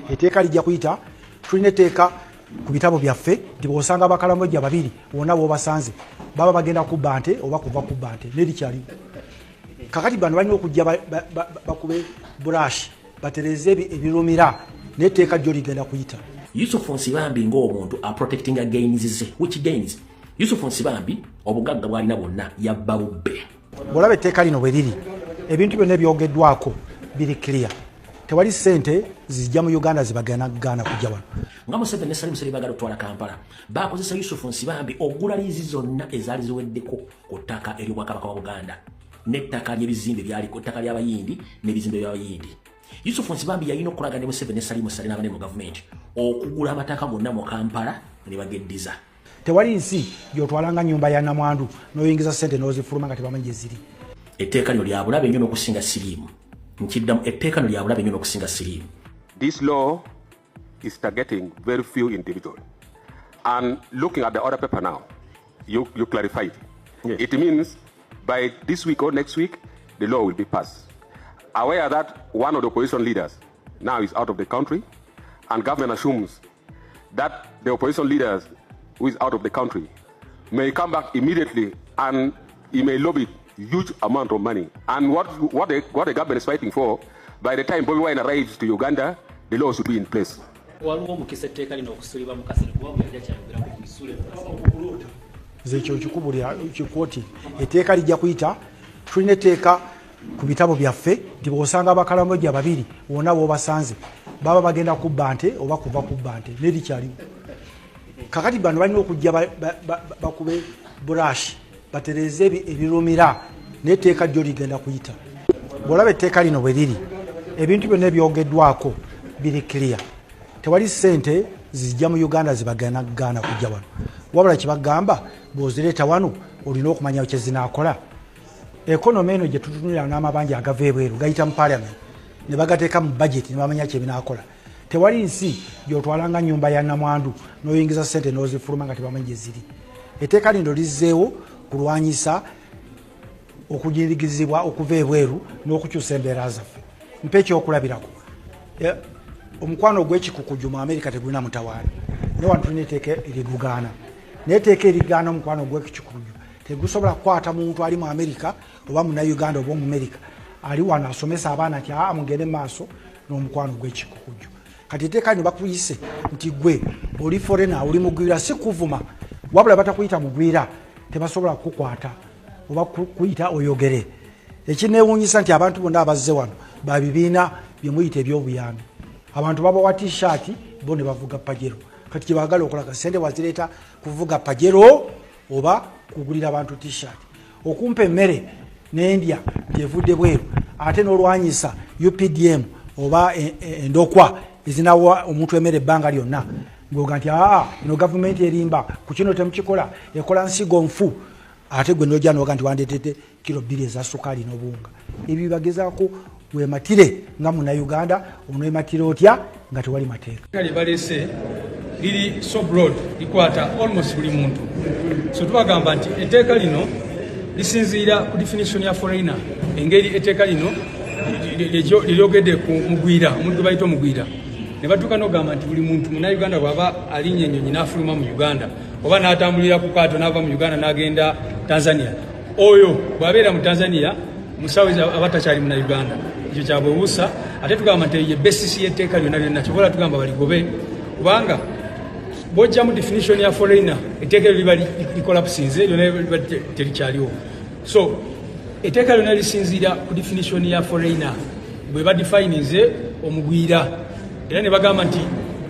Etteeka lijja kuyita. Tulina etteeka ku bitabo byaffe nti bw'osanga Abakalamojja babiri, wonna b'obasanze baba bagenda kubba nte oba kuva kubba nte, nerikyaliwo. Kakati bano balina okujja bakube brush, batereze ebirumira, n'etteeka jjo ligenda kuyita. Yusufu Nsibambi ng'omuntu aprotectinga gains ze. Which gains? Yusufu Nsibambi obugagga bw'alina bwonna yabba bubbe. Bw'olaba etteeka lino bwe riri, ebintu byonna ebyogeddwako biri clear. Tewali ssente zijja mu Uganda zibagana gaana kujja wano. Nga Museveni ne Salim Saleh bagala okutwala Kampala, bakozesa Yusufu Nsibambi ogula liizi zonna ezaali ziweddeko ku ttaka ery'Obwakabaka bwa Buganda n'ettaka ly'ebizimbe byaliko, ettaka ly'Abayindi n'ebizimbe by'Abayindi. Yusufu Nsibambi yalina okukolaga ne Museveni ne Salim Saleh n'abane mu gavumenti okugula amataka gonna mu Kampala ne bageddiza. Tewali nsi gy'otwalanga nyumba ya namwandu n'oyingiza ssente n'ozifuluma nga tebamanyi gye ziri. Etteeka lino lya bulabe nnyo n'okusinga siriimu. Nkiddamu, etteeka lino lya bulabe nnyo n'okusinga siriimu. This law is targeting very few individuals. And looking at the other paper now, you clarified. Yes. It means by this week or next week, the law will be passed. Aware that one of the opposition leaders now is out of the country, and government assumes that the opposition leaders who is out of the country may come back immediately and he may lobby huge amount of money. And what the government is fighting for, by the time Bobi Wine arrives to Uganda, the law should be in place. Waliwo omukisa etteeka lino okusulibwa mu kaseera, kuba bwe yajja kyayogerako kulisule mu kaseera. Nze ekyo nkikubulira kikooti, etteeka lijja kuyita. Tulina etteeka ku bitabo byaffe nti bw'osanga Abakalamojja babiri, wonna b'obasanze baba bagenda kubba nte oba kuva kubba nte, nerikyaliwo. Kakati bano balina okujja bakube brush, batereze ebirumira, n'etteeka jjo ligenda kuyita. Bw'olaba etteeka lino bwe riri, ebintu byonna ebyogeddwako biri clear. Tewali ssente zijja mu Uganda zibagana gaana kujja wano, wabula kyebagamba, bw'ozireeta wano olina okumanya kye zinaakola. Economy eno gye tutunulira n'amabanja agava ebweru gayita mu parliament ne bagateeka mu budget ne bamanya kye binaakola. Tewali nsi gy'otwalanga nyumba ya namwandu n'oyingiza ssente n'ozifuluma nga tebamanyi gye ziri. Etteeka lino lizzeewo kulwanyisa okunyirigirizibwa okuva ebweru n'okukyusa embeera zaffe. Mpa ekyokulabirako. Omukwano ogw'ekikukuju mu Amerika tegulina mutawaana, naye wano tulina etteeka erigugaana, naye etteeka erigaana omukwano ogw'ekikukuju tegusobola kukwata muntu ali mu Amerika oba Munauganda oba Omumerika ali wano asomesa abaana nti aa, mugende mu maaso n'omukwano gw'ekikukuju. Kati etteeka lino bakuyise nti gwe oli foreigner, oli mugwira, si kuvuma, wabula batakuyita mugwira, tebasobola kukukwata oba kuyita oyogere. Ekinewuunyisa nti abantu bonna abazze wano babibiina byemuyita ebyobuyambi. Abantu babawa T-shirt, bo ne bavuga Pajero. Kati kyebagala okulaga, sente wazireeta kuvuga Pajero oba kugulira abantu T-shirt? Okumpa emmere nendya nti evudde bweru, ate n'olwanyisa UPDM oba endokwa ezinawa omuntu emmere ebbanga lyonna, ngoga nti aa, eno gavumenti erimba ku kino, temukikola, ekola nsigo nfu, ate gwe nojja noga nti wandetedde kilo 2 eza sukaali n'obuwunga. Ebyo bibagezaako wematire nga Munauganda. Onematire otya nga tewali mateeka? Lye baleese liri so broad, likwata almost buli muntu. So tubagamba nti etteeka lino lisinziira ku definition ya foreigner. Engeri etteeka lino liryogedde ku mugwira, omuntu gwe bayita omugwira, ne batuuka n'okugamba nti buli muntu Munauganda bw'aba alinnya ennyonyi n'afuluma mu Uganda oba n'atambulira ku kaato n'ava mu Uganda n'agenda Tanzania, oyo bw'abeera mu Tanzania musawo aba takyali Munauganda. Ekyo kyabwewuusa. Ate tugamba nti eyo ye basis y'etteeka lyonna lyonna. Kyobola tugamba baligobe, kubanga bw'ojjamu definition ya foreigner, etteeka eryo liba licollapsinze, lyonna liba terikyaliwo. So etteeka lyonna lisinziira ku definition ya foreigner, bwe badefininze omugwira, era ne bagamba nti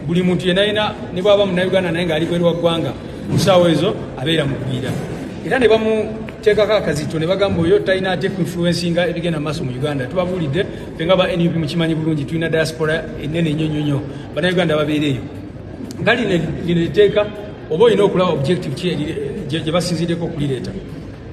buli muntu yenna yena ne bwaba Munauganda naye ng'ali bweru wa ggwanga, mu ssaawa ezo abeera mugwira. Era ne bamuteekako akazito ne bagamba oyo talina ate kuinfluencinga ebigenda mu maaso mu Uganda. Tubabuulidde ffe nga ba NUP, mukimanyi bulungi, tulina diaspora enene nnyo nnyo nnyo, Bannayuganda babeera eyo. Nga lino etteeka, oba olina okulaba objective ki gye basinziddeko okulireeta.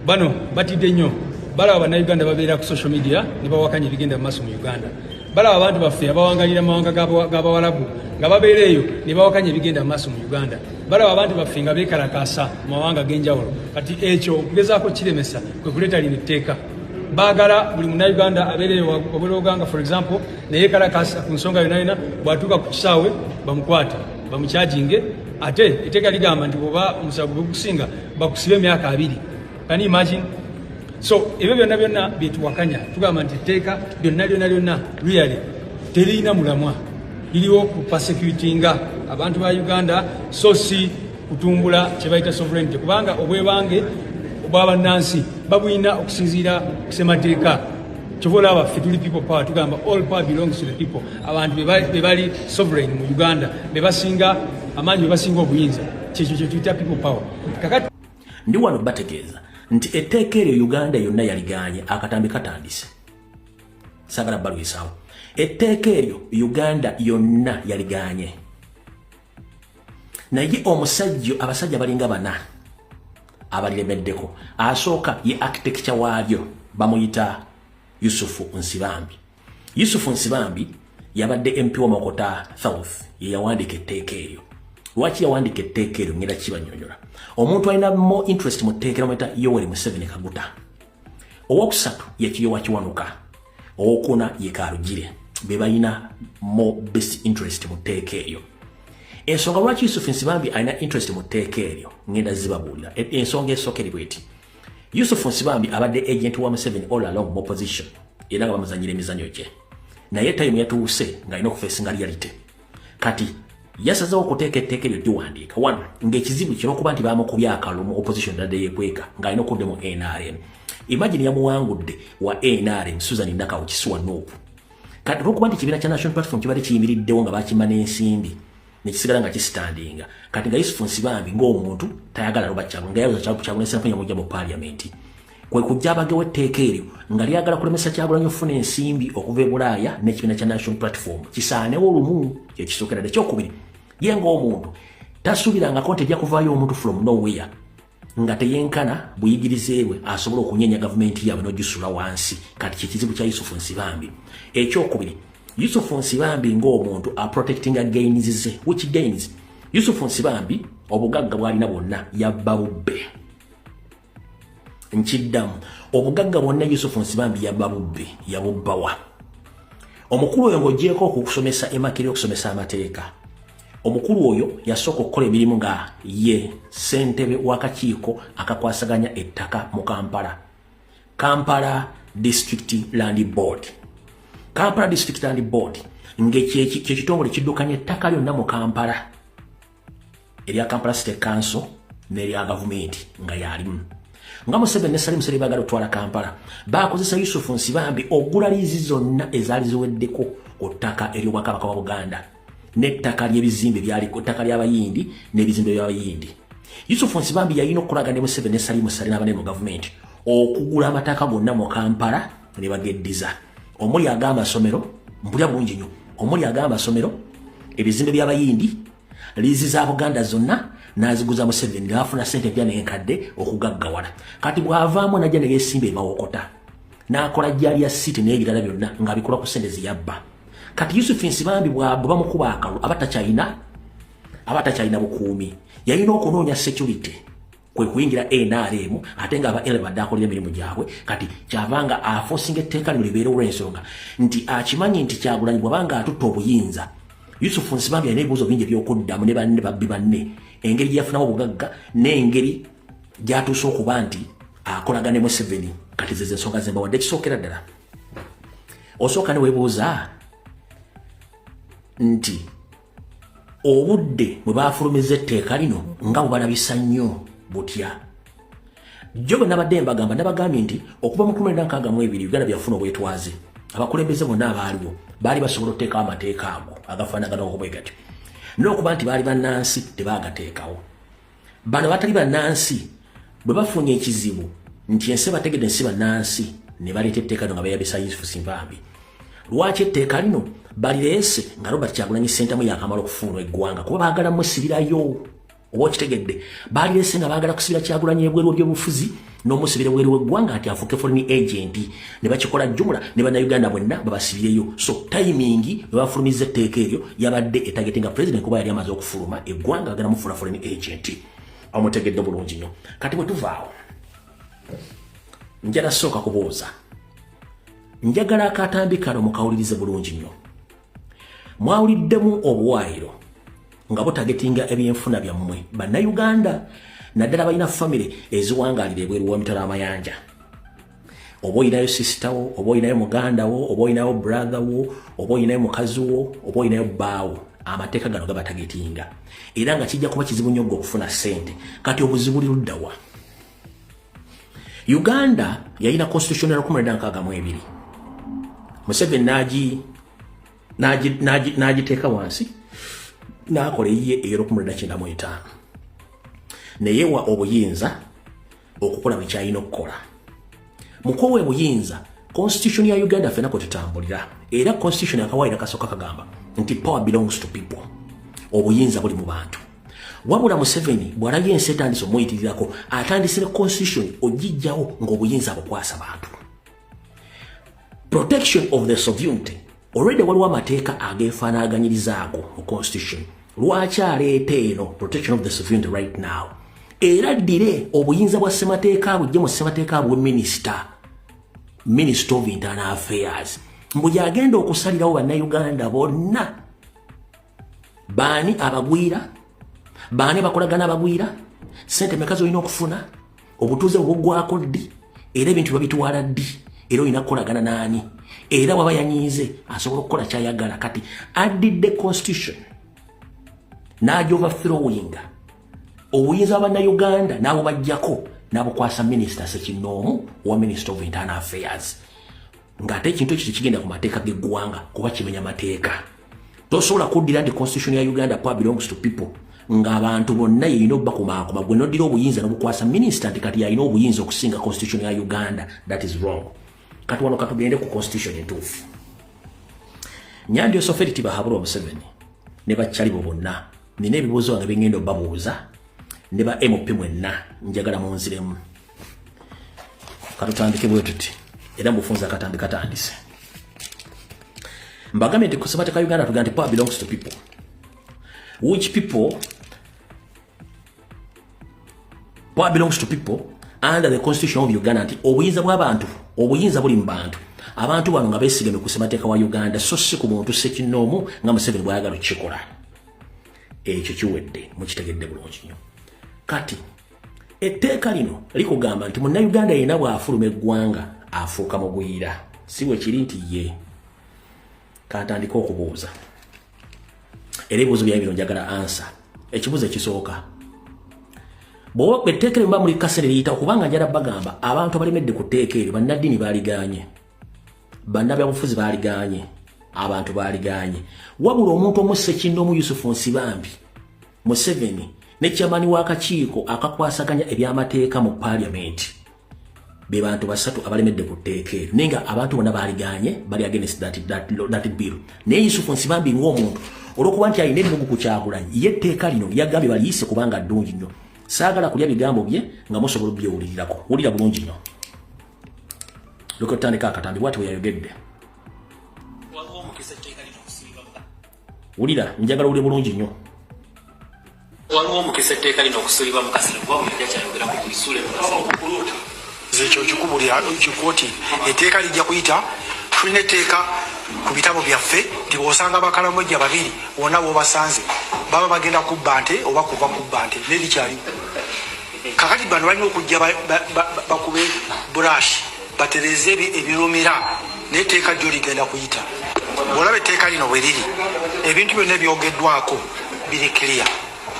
Bano batidde nnyo, balaba Bannayuganda babeera ku social media ne bawakanya ebigenda mu maaso mu Uganda, balaba abantu baffe abawangalira mu mawanga g'Abawalabu nga babeera eyo ne bawakanya ebigenda mu maaso mu Uganda, balaba abantu baffe nga beekalakaasa mu mawanga ag'enjawulo. Kati ekyo okugezaako kiremesa kwe kuleeta lino etteeka. Baagala buli Munnayuganda abeere wabweru w'eggwanga, for example, neyekalakasa ku nsonga yonna yonna, bw'atuuka ku kisaawe bamukwate, bamukyajinge. Ate etteeka ligamba nti bwoba omusango gwe gukusinga, bakusibe emyaka 20. Can you imagine? So ebyo byonna byonna byetuwakanya. Tugamba nti etteeka lyonna lyonna lyonna really teririna mulamwa, liriwo ku persecutinga abantu ba Uganda, so si kutumbula kyebayita sovereignty, kubanga obwebange bwabannansi babulina okusinziira ku ssemateeka. Kyova olaba ffe tuli People Power, tugamba all power belongs to the people. Abantu be bali sovereign mu Uganda, be basinga amaanyi, be basinga obuyinza. Kyekyo kyetuyita People Power kakati. Ndi wano bategeeza nti etteeka eryo Uganda yonna yaliganye. Akatambi katandise, saagala balwisaawo. Etteeka eryo Uganda yonna yaliganye, naye omusajja, abasajja balinga bana abaliremeddeko. Asooka ye architecture waalyo, bamuyita Yusufu Nsibambi. Yusufu Nsibambi yabadde MP wa Mawokota South, ye yawandiika etteeka eryo. Lwaki yawandiika etteeka eryo? Ngenda kibanyonyola. Omuntu alina more interest mu tteeka bamuyita Yoweri Museveni Kaguta. Owokusatu ye Kiyowa Kiwanuka, owokuna ye Karugire. Be balina more best interest mu tteeka eryo. Ensonga lwaki Yusufu Nsibambi alina interest mu tteeka eryo ngenda zibabuulira. Ensonga esooka eri bweti: Yusufu Nsibambi abadde agent wa Museveni all along mu opposition, era nga bamuzanyira emizanyo gye, naye time yatuuse ng'alina okufacinga reality. Kati yasazewo okuteeka etteeka eryo giwandiika one ng'ekizibu kino okuba nti bamukubye akalulu mu opposition, dadde yekweka ng'alina okudde mu NRM. Imagine, yamuwangudde wa NRM Susan Nakawo Kisuwa NUP. Kati olwokuba nti ekibiina kya National Platform kibadde kiyimiriddewo nga bakima n'ensimbi nekisigala nga kisitandinga, kati nga Yusufu Nsibambi ng'omuntu tayagala Robert Kyagulanyi, nga yabuza Kyagulanyi Ssentamu yamujja mu parliament, kwe kujja abagewo etteeka eryo nga lyagala kulemesa Kyagulanyi okufuna ensimbi okuva e Bulaaya n'ekibiina kya National Platform kisaanewo olumu. Ekisookera dde. Ekyokubiri, ye ng'omuntu tasuubirangako nti ejja kuvaayo omuntu from nowhere nga teyenkana buyigirize bwe asobola okunyenya gavumenti yaabwe n'ogisula wansi. Kati kyekizibu kya Yusufu Nsibambi. Ekyokubiri, Yusufu Nsibambi ng'omuntu aprotectinga gains ze. Which gains? Yusufu Nsibambi obugagga bw'alina bwonna yabba bubbe. Nkiddamu, obugagga bwonna Yusufu Nsibambi yabba bubbe. Yabubbawa? Omukulu oyo, ng'ogyeko okukusomesa emakeri, okusomesa amateeka, omukulu oyo yasooka okukola emirimu nga ye ssentebe w'akakiiko akakwasaganya ettaka mu Kampala, Kampala District Land Board. Kampala District Land Board ng'ekyekitongole kiddukanya ettaka lyonna mu Kampala, erya Kampala City Council n'erya gavumenti, nga yalimu. Nga Museveni ne Salim Saleh baagala okutwala Kampala, bakozesa Yusufu Nsibambi ogula liizi zonna ezaali ziweddeko ku ttaka ery'Obwakabaka bwa Buganda n'ettaka ly'ebizimbe byaliko, ettaka ly'Abayindi n'ebizimbe by'Abayindi. Yusufu Nsibambi yalina okukolagana ne Museveni ne Salim Saleh n'abanene mu gavumenti okugula amataka gonna mu Kampala ne bageddiza, omuli ag'amasomero, mpulya bulungi nnyo, omuli ag'amasomero, ebizimbe by'Abayindi, liizi za Buganda zonna n'aziguza Museveni, n'afuna sente empya n'enkadde okugaggawala. Kati bw'avaamu najja ne yeesimba emawokota n'akola Jalia City n'ebirala byonna ng'abikola ku sente ziyabba. Kati Yusufu Nsibambi bwe bamukuba akalulu, aba takyalina bukuumi, yalina okunoonya security, kwe kuyingira NRM, ate nga aba badde akolera emirimu gyabwe. Kati kyavanga aforcinga etteeka lino libeerewo olw'ensonga nti akimanyi nti Kyagulanyi bw'abanga atutta obuyinza, Yusufu Nsibambi alina ebibuuzo bingi ebyokuddamu ne banne babbi banne, engeri gye yafunamu obugagga n'engeri gy'atuuse okuba nti akolagana ne Museveni. Kati zeze ensonga zembawadde. Ekisookera ddala, osooka ne weebuuza nti obudde bwe bafulumiza etteeka lino nga bubalabisa nnyo butya? Jjo bwe nabadde mbagamba, nabagambye nti okuva mu 1962 Uganda byafuna obwetwaze, abakulembeze bonna abaaliwo baali basobola okuteekawo amateeka ago agafaanagana okubwe gatyo, n'okuba nti baali bannansi tebaagateekawo. Bano batali bannansi bwe bafunye ekizibu nti ensi bategedde ensi bannansi, ne baleeta etteeka lino nga beeyabisa Yusufu Nsibambi. Lwaki etteeka lino balireese nga Robert Kyagulanyi Ssentamu yakamala okufuunwa eggwanga? Kuba baagala musibirayo. Oba okitegedde? Balireese nga baagala kusibira Kyagulanyi ebweru ebyobufuzi n'omusibira ebweru w'eggwanga nti afuuke foreign agent, ne bakikola jumula ne Bannayuganda bwenna babasibireyo. So timing bwe bafulumiza etteeka eryo yabadde etargetinga president, kuba yali amaze okufuluma eggwanga, agenda mufuula foreign agent. Omutegedde bulungi nnyo. Kati bwe tuvaawo, njala sooka kubuuza Njagala akatambi kano mukawulirize bulungi nnyo. Mwawuliddemu obuwaayiro nga butargetinga ebyenfuna byammwe Bannayuganda, naddala balina famire eziwangaalira ebweru w'emitala amayanja. Oba olinayo sister wo, oba olinayo muganda wo, oba olinayo brother wo, oba olinayo mukazi wo, oba olinayo bbaawo, amateeka gano gabatargetinga era nga kijja kuba kizibu nnyo gwe okufuna ssente. Kati obuzibu buli luddawa? Uganda yalina constitution ya 1962. Museveni n'agiteeka wansi n'akola eyiye eya 1995, neyewa obuyinza okukola buli kyalina okukola. Mukowa obuyinza, constitution ya Uganda ffena kwe tutambulira, era constitution akawaayiro akasooka kagamba nti power belongs to people, obuyinza buli mu bantu. Wabula Museveni bw'alabye ensi etandise omuyitirirako, atandise ne constitution ogijjawo ng'obuyinza bukwasa bantu. Protection of the sovereignty, already waliwo amateeka ageefaanaaganyirizaako mu constitution. Lwaki aleeta eno protection of the sovereignty right now, era ddire obuyinza bwa ssemateeka bujje mu ssemateeka bwe Minister of Internal Affairs, mbu yagenda okusalirawo Bannayuganda bonna baani abagwira, baani bakolagana abagwira, sente meka zolina okufuna, obutuuze bwebuggwako ddi, era ebintu babitwala ddi, era olina kukolagana naani, era waba yanyiize asobola okukola kyayagala. Kati addidde constitution n'agoverthrowinga obuyinza bwa Bannayuganda n'abubajjako n'abukwasa minisita sekinoomu owa Minister of Internal Affairs, ng'ate ekintu ekyo tekigenda ku mateeka g'eggwanga kuba kimenya mateeka. Tosobola kuddira nti constitution ya Uganda, power belongs to people, ng'abantu bonna yeyina obbakumaakuma, gwe noddira obuyinza nobukwasa minisita nti kati yalina obuyinza okusinga constitution ya Uganda. That is wrong. Kati wano katugende ku constitution entuufu. Nyandi Yosoferi Tibahabulwa Museveni ne bakyalibo bonna, nina ebibuuzo wange bengenda obbabuuza, ne ba MP mwenna njagala munziremu. Katutandike bwe tuti, era mubufunza akatambi katandise. Mbagambye nti ku ssemateeka Uganda tugamba nti power belongs to people. Which people? Power belongs to people under the constitution of Uganda, nti obuyinza bw'abantu, obuyinza buli mu bantu. Abantu bano nga beesigamye ku ssemateeka wa Uganda, so si ku muntu ssekinnoomu nga Museveni bw'ayagala okukikola. Ekyo kiwedde, mukitegedde bulungi nnyo. Kati etteeka lino likugamba nti Munnayuganda yenna bw'afuluma eggwanga afuuka mugwira, si bwe kiri? Nti ye kantandika okubuuza, era ebibuuzo byayo bino njagala answer. Ekibuuzo ekisooka, bw'oba etteeka eryo muba muli kasere liyita, kubanga njala bagamba abantu abalemedde ku tteeka eryo, bannaddiini baaligaanye, bannabyabufuzi baaligaanye, abantu baaligaanye, wabula omuntu omu ssekinnoomu Yusufu Nsibambi, Museveni ne chairman w'akakiiko akakwasaganya ebyamateeka mu paliamenti be bantu basatu abalemedde ku tteeka eryo. Naye nga abantu bonna baaligaanye, bali against that bill, naye Yusufu Nsibambi ng'omuntu olw'okuba nti alina ennugu ku Kyagulanyi, ye etteeka lino yagambye baliyise kubanga ddungi nnyo. Saagala kulya bigambo bye nga musobola obyewulirirako. Wulira bulungi nnyo, leka otandika akatambi bwati bwe yayogedde. Waliwo omukisa etteeka lino okusulibwa mu Wulira, njagala owulire bulungi nnyo. Waliwo omukisa etteeka lino okusulibwa mu kasero kuba buli ajja kyayogerako mulisule mu kasero. Nze ekyo nkikubulira kikooti, etteeka lijja kuyita. Tulina etteeka ku bitabo byaffe nti bw'osanga Abakalamojja babiri wonna b'obasanze baba bagenda kubba nte oba kuva kubba nte, naye likyaliwo. Kakati bano balina okujja bakube burashi batereeze ebirumira, naye etteeka lyo ligenda kuyita. Bw'olaba etteeka lino bwe riri, ebintu byonna ebyogeddwako biri clear.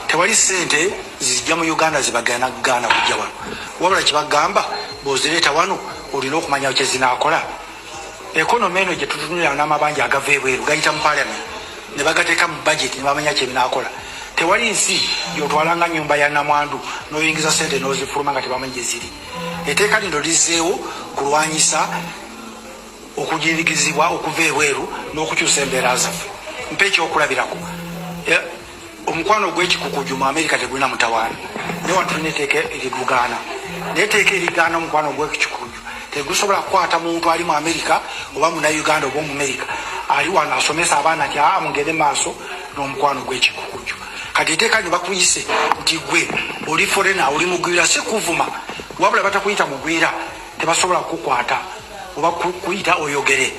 Tewali ssente zijja mu Uganda zibagana gaana kujja wano, wabula kyebagamba bw'ozireeta wano olina okumanya kye zinaakola. Economy eno gye tutunulira n'amabanja agava ebweru gayita mu parliament ne bagateeka mu budget ne bamanya kye binaakola. Tewali nsi gy'otwalanga nyumba ya namwandu n'oyingiza ssente n'ozifuluma nga tebamanyi gye ziri. Etteeka lino lizzeewo kulwanyisa okujirigizibwa okuva ebweru n'okukyusa embeera zaffe. Mpa ekyokulabirako, omukwano ogw'ekikukuju mu Amerika tegulina mutawaana, naye wano tulina etteeka erigugaana, naye etteeka erigaana omukwano ogw'ekikukuju tegusobola kukwata muntu ali mu Amerika oba Munauganda oba Omumerika ali wano asomesa abaana nti aa mugende maaso n'omukwano gw'ekikukuju. Kati etteeka lino bakuyise nti gwe oli foreigner, oli mugwira, si kuvuma, wabula batakuyita mugwira tebasobola kukukwata. Oba kuyita oyogere.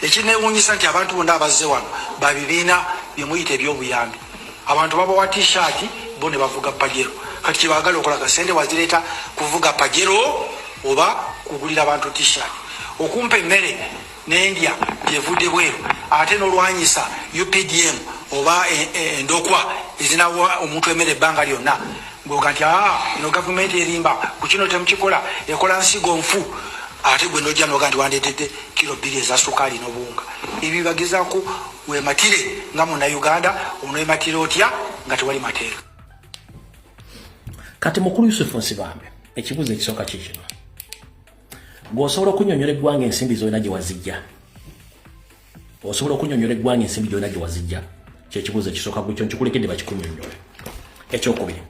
Ekinewuunyisa nti abantu bonna abazze wano babibiina byemuyita ebyobuyambi. Abantu babawa T-shirt, bo ne bavuga Pajero. Kati kyebagala okulaga, sente wazireeta kuvuga Pajero oba kugulira abantu T-shirt? Okumpa emmere nendya gyevudde bweru, ate nolwanyisa UPDM oba endokwa ezinawa omuntu emmere ebbanga lyonna, gwoga nti aa eno gavumenti erimba ku kino, temukikola, ekola nsigo nfu, ate gwe nojja noga nti wandetedde kilo 2 eza sukaali n'obuwunga. Ebyo bagezaako wematire nga Munnayuganda. Onoematire otya nga tewali mateeka? Kati mukulu Yusufu Nsibambe, ekibuuzo ekisooka kikino: gweosobola okunyonyola eggwanga ensimbi zolina gye wazijja? Osobola okunyonyola eggwanga ensimbi gyolina gye wazijja? Kyekibuuzo ekisooka. Gwekyo nkikulekedde bakikunyonyole. Ekyokubiri,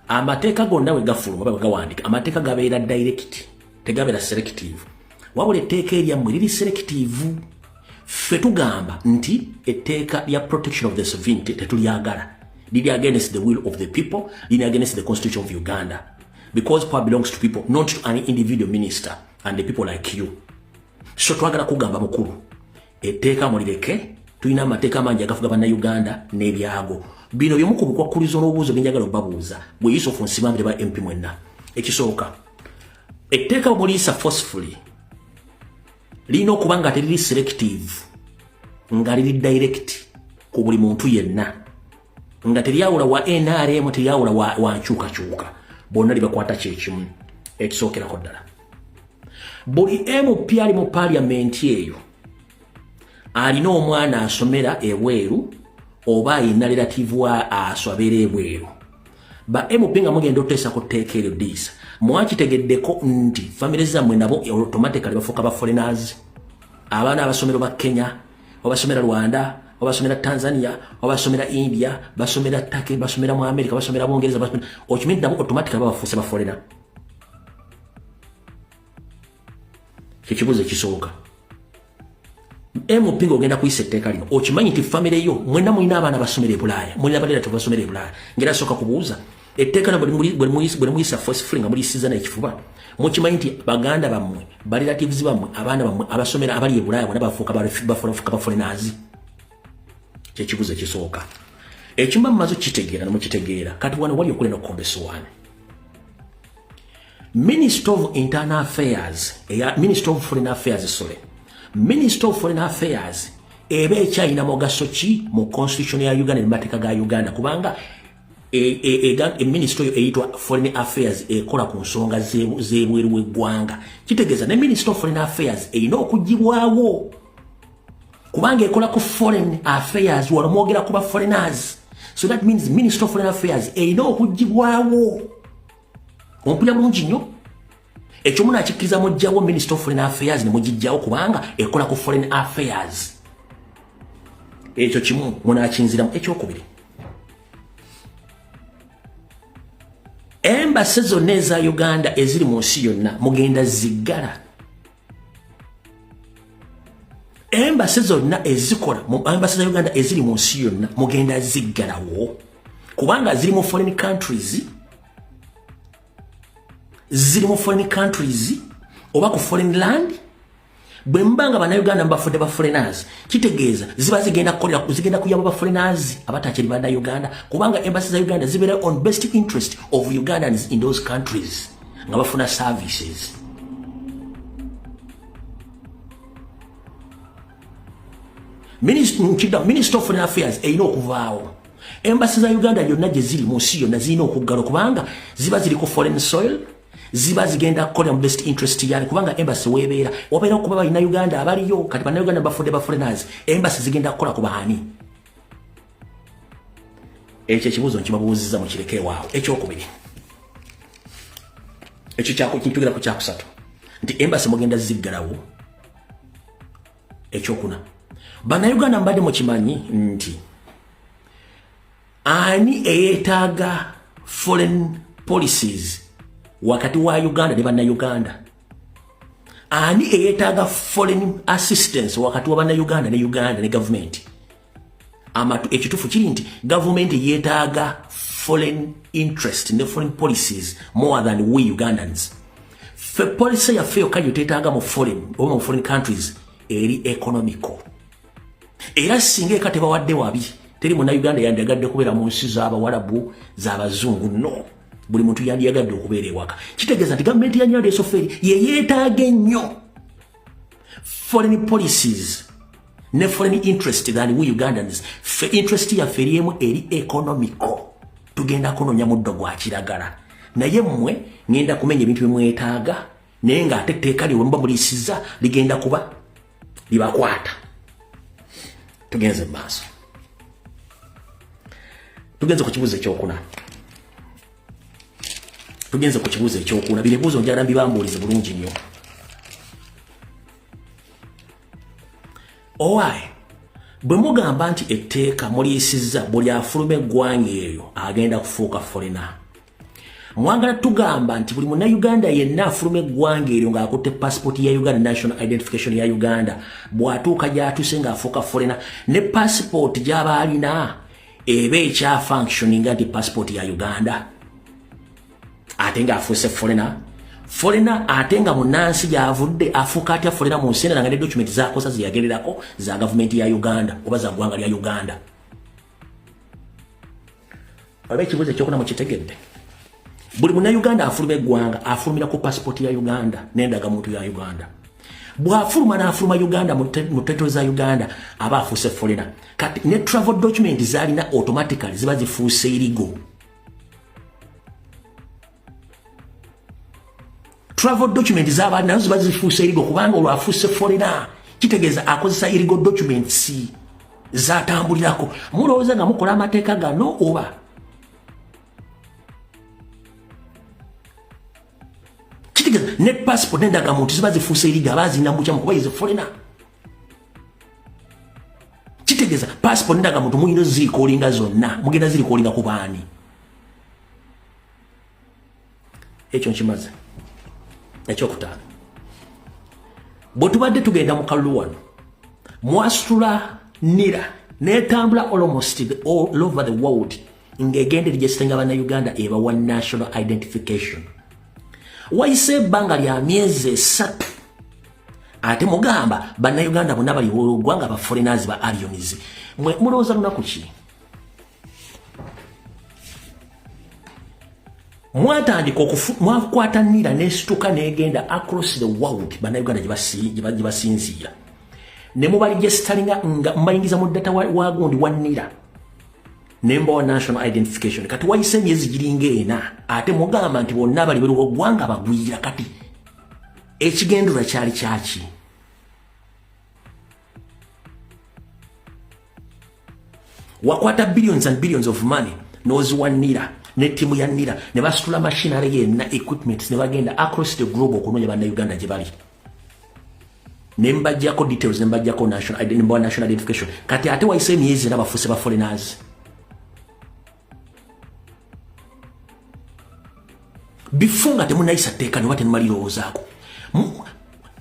amateeka gonna we gafuluma oba wegawandika, amateeka gabeera direct, tegabeera selective. Wabula etteeka eryammwe liri selective. Ffe tugamba nti etteeka lya protection of the sovereignty tetulyagala, liri against the will of the people, liri against the constitution of Uganda, because power belongs to people, not to an individual minister and the people like you. So twagala kugamba mukulu, etteeka mulireke. Tulina amateeka mangi agafuga Bannayuganda n'ebyago. Bino byemu ku bukwakkulizo n'obuuzo byenjagala obabuuza bwe Yusufu Nsibambi ba MP mwenna. Ekisooka, etteeka bwemuliisa forcefully, lirina okuba nga teriri selective, nga liri direct ku buli muntu yenna, nga teryawula wa NRM, teryawula wa nkyukakyuka, bonna libakwata kyekimu. Ekisookerako ddala, buli MP ali mu paliamenti eyo alina omwana asomera ebweru oba ayina relative wa aso abeera ebweru, ba MP nga mugenda oteesa ku tteeka eryo diisa, mwakitegeddeko nti famire zammwe nabo automatically bafuuka ba foreigners? Abaana abasomero ba Kenya, obasomera Rwanda, obasomera Tanzania, obasomera India, basomera Turkey, basomera mu America, basomera Bungereza, okimanyi nabo automatically babafuuse ba foreigner? Kyekibuuzo ekisooka. MP ng'ogenda kuyisa etteeka lino, okimanyi nti famire yo mwenna mulina abaana basomera e Bulaaya, mulina ba relative basomera e Bulaaya? Ngera sooka kubuuza, etteeka bwe muyisa forcefully nga mulisiza n'ekifuba, mukimanyi nti baganda bammwe, ba relatives bammwe, abaana bammwe abasomera abali e Bulaaya bonna bafuuka ba foreigners? Kyekibuuzo ekisooka. Ekimba mumaze kitegeera nemukitegeera. Kati wano wali okulina okukomba essowaani. Minister of Internal Affairs, eya Minister of Foreign Affairs, sorry, Minister of Foreign Affairs eba ekyalina mugaso ki mu constitution ya Uganda ne mateeka ga Uganda? Kubanga e minister oyo eyitwa Foreign Affairs ekola ku nsonga z'ebweru w'eggwanga. Kitegeeza ne Minister of Foreign Affairs erina okugibwawo, kubanga ekola ku foreign affairs, wano mwogera kuba foreigners. So that means Minister of Foreign Affairs erina okugibwawo. Ompulira bulungi nnyo? Ekyo munakikkiriza? Mugjawo Minister of Foreign Affairs ne mugijjawo, kubanga ekola ku foreign affairs. Ekyo kimu munakinziramu. Ekyokubiri, embassy zonna eza Uganda eziri mu nsi yonna mugenda ziggala? Embassy zonna ezikola mu embassy za Uganda eziri mu nsi yonna mugenda ziggalawo, kubanga ziri mu foreign countries? Ziri mu foreign countries oba ku foreign land. Bwe muba nga Bannayuganda mubafudde ba foreigners, kitegeeza ziba zigenda kukolera, zigenda kuyamba ba foreigners abatakiri Bannayuganda, kubanga embassy za Uganda zibeera on best interest of Ugandans in those countries nga bafuna services. Minister of Foreign Affairs erina okuvaawo. Embassy za Uganda yonna gye ziri mu nsi yonna zirina okuggalwa, kubanga ziba ziri ku foreign soil, ziba zigenda kukolera mu best interest yani? Kubanga embassy webeera, wabeera okuba balina Uganda abaliyo. Kati Bannayuganda bafudde ba foreigners, embassy zigenda kukola ku baani? Ekyo ekibuuzo nkibabuuziza, mukireke ewaawo. Ekyokubiri, ekyo kyakutugera ku kyakusatu nti embassy mugenda ziggalawo. Ekyokuna, Bannayuganda mbadde mukimanyi nti ani eyeetaaga foreign policies wakati wa Uganda ne Bannayuganda? Ani eyeetaaga foreign assistance wakati wa Bannayuganda ne Uganda ne gavumenti? Ekituufu kiri nti gavumenti yeetaaga foreign interest ne foreign policies more than we Ugandans. Ffe policy yaffe yokka gye mu foreign oba mu foreign countries eri economical. Era singa eka tebawadde wabi, teri Munnayuganda yandiyagadde kubeera mu nsi z'Abawalabu, z'Abazungu. No, buli muntu yandiyagadde okubeera ewaka. Kitegeeza nti gavumenti ya Nyanda Esoferi yeyeetaaga ennyo foreign policies ne foreign interest than we Ugandans. Fe interest yaffe eri emu, eri economical. Tugenda kunoonya muddo gwa kiragala, naye mmwe ngenda kumenya ebintu byemwetaaga, naye ng'ate etteeka lye muba muliyisizza ligenda kuba libakwata. Tugenze mu maaso, tugenze ku kibuuzo ekyokuna, tugenze ku kibuuzo ekyokuna. Bino ebibuuzo njagala mbibambuulize bulungi nnyo. Owaaye, bwe mugamba nti etteeka muliyisizza buli afuluma eggwanga eryo agenda kufuuka foreigner, mwagala tugamba nti buli Munnayuganda yenna afuluma eggwanga eryo ng'akutte passport ya Uganda, national identification ya Uganda, bw'atuuka gy'atuuse ng'afuuka foreigner, ne passport gy'aba alina eba ekyafunctioninga nti passport ya Uganda, ate ng'afuuse foreigner? Foreigner ate nga munansi gy'avudde, afuuka atya foreigner mu nsi endala nga ne document zakosa zeyagererako za gavumenti ya Uganda oba za ggwanga lya Uganda? Oba ekibuuzo ekyokuna mukitegedde? Buli Munnayuganda afuluma eggwanga afulumira ku passport ya Uganda n'endagamuntu ya Uganda. Bw'afuluma n'afuluma Uganda, mu territory za Uganda, aba afuuse foreigner. Kati ne travel document zalina automatically ziba zifuuse illegal. Travel document zaba nazo ziba zifuuse illegal, kubanga olwo afuuse foreigner, kitegeeza akozesa illegal documents zatambulirako. Mulowooza nga mukola amateeka gano oba kitegeeza ne passport n'endagamuntu ziba zifuuse illegal, aba azina mukyamu kuba is foreigner. Kitegeeza passport n'endagamuntu muyina ozirikolinga zonna. Mugenda zirikolinga ku baani? Ekyo nkimaze. Ekyokutaano, bwe tubadde tugenda mu kalulu wano, mwasitula NIRA netambula almost all over the world ng'egenda eregistenga Bannayuganda, ebawa national identification. Wayise ebbanga lya myezi 3, ate mugamba Bannayuganda bonna bali ggwanga ba foreigners, ba aliens. Mwe mulowooza lunaku ki? Mwatandika mwakwata NIRA nesituka negenda across the world, Bannayuganda gye basinziira, ne mubaregisteringa nga mubayingiza mu data wagundi wa NIRA, nembawa national identification. Kati wayise emyezi giringa 4, ate mugamba nti bonna bali bweru ggwanga bagwira. Kati ekigendererwa kyali kyaki? Wakwata billions and billions of money n'oziwa NIRA ne ttiimu ya NIRA, ne basitula machinery yenna, equipment, ne bagenda across the globe okunoonya Bannayuganda gye bali, ne mbajjako details, ne mbajjako national identification. Kati ate wayise emyezi 4, bafuuse ba foreigners. Before nga temunayisa tteeka noba temumalirowoozaako,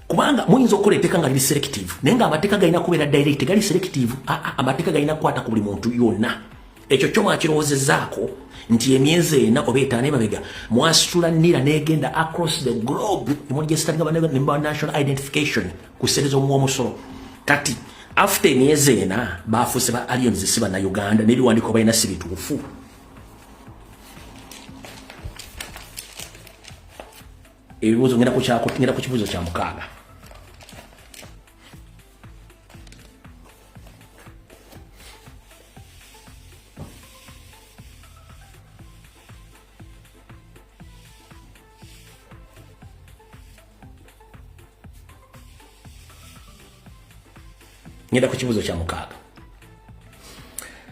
kubanga muyinza okukola etteeka nga liri selective, naye nga amateeka galina kubeera direct, gali selective. Amateeka galina kukwata ku buli muntu yonna. Ekyo kyo mwakirowoozezaako nti emyezi 4 oba 5 emabega mwasitula NIRA negenda across the globe, nemuregisteringa national identification ku ssente z'omuwa omusolo. Kati after emyezi 4 bafuuse ba aliens, si Bannayuganda, n'ebiwandiiko balina si bituufu. Ebibuuzo, ngenda ku kibuuzo kya mukaaga. Ngenda ku kibuuzo kya mukaaga.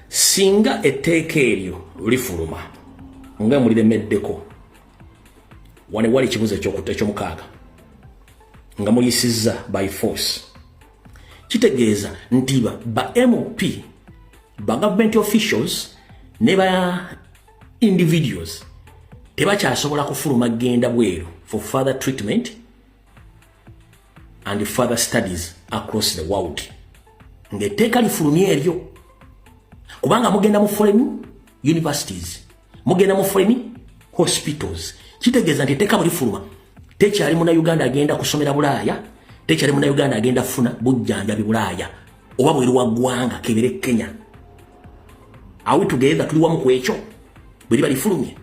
Singa etteeka eryo lifuluma nga muliremeddeko, wane wali ekibuuzo ekyomukaaga, nga muyisizza by force, kitegeeza nti ba MP, ba government officials ne ba individuals tebakyasobola kufuluma genda bweru for further treatment and further studies across the world, ng'etteeka lifulumye eryo, kubanga mugenda mu foreign universities, mugenda mu foreign hospitals. Kitegeeza nti etteeka bwe lifuluma, Tekyali Munnayuganda agenda kusomera Bulaaya, tekyali Munnayuganda agenda kufuna bujjanjabi Bulaaya oba bweru wa ggwanga, kebere Kenya. Are we together? Tuli wamu ku ekyo bwe liba lifulumye?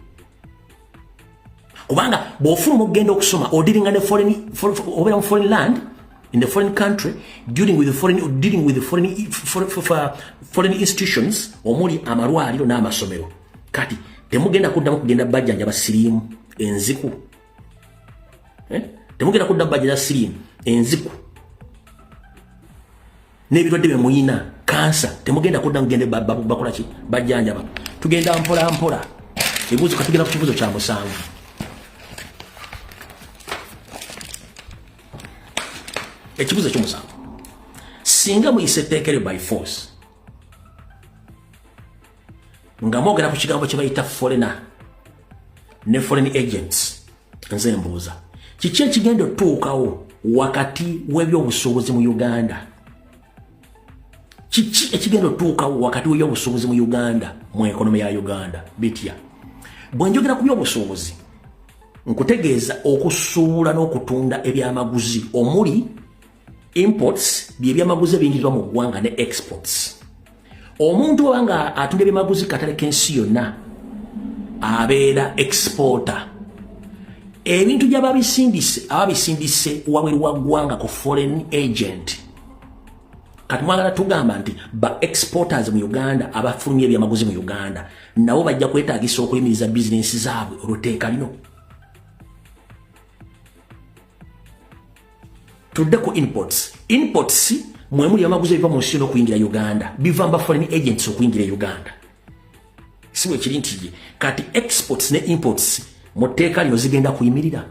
Kubanga bw'ofuluma okugenda okusoma, odealinga ne foreign, obeera mu foreign land, in the foreign country, dealing with the foreign institutions, omuli amalwaliro n'amasomero. Kati temugenda kuddamu kugenda bajjanjaba siriimu enziku, eh? Temugenda kuddamu bajjanja siriimu, enziku n'ebirwadde bye muyina, kansa, temugenda kuddamu kugenda bakola ki, bajjanjaba. Tugenda mpola mpola. Ebibuuzo, katugenda ku kibuuzo kya musanvu. Ekibuuzo ekyomusanvu: singa muyisa etteeka eryo by force, nga mwogera ku kigambo kye bayita foreigner ne foreign agents, nze mbuuza, kiki ekigenda otuukawo wakati w'ebyobusuubuzi mu Uganda? Kiki ekigenda otuukawo wakati w'ebyobusuubuzi mu Uganda, mu economy ya Uganda? Bitya? Bwe njogera ku byobusuubuzi, nkutegeeza okusuubula n'okutunda ebyamaguzi, omuli imports, byebyamaguzi ebiyingirizibwa mu ggwanga, ne exports. Omuntu oba nga atunda ebyamaguzi katale k'ensi yonna abeera exporter. Ebintu gy'ababisindise, ababisindise wabweru wa ggwanga ku foreign agent. Kati mwagala tugamba nti ba exporters mu Uganda, abafulumya ebyamaguzi mu Uganda, nabo bajja kwetaagisa okuyimiriza bizinensi zaabwe olw'etteeka lino? Tudde ku imports. Imports mwe muli amaguzi ebiva mu nsi n'okuyingira Uganda, biva mu foreign agents okuyingira Uganda, si bwe kiri? Nti ye kati exports ne imports mu tteeka lino zigenda kuyimirira.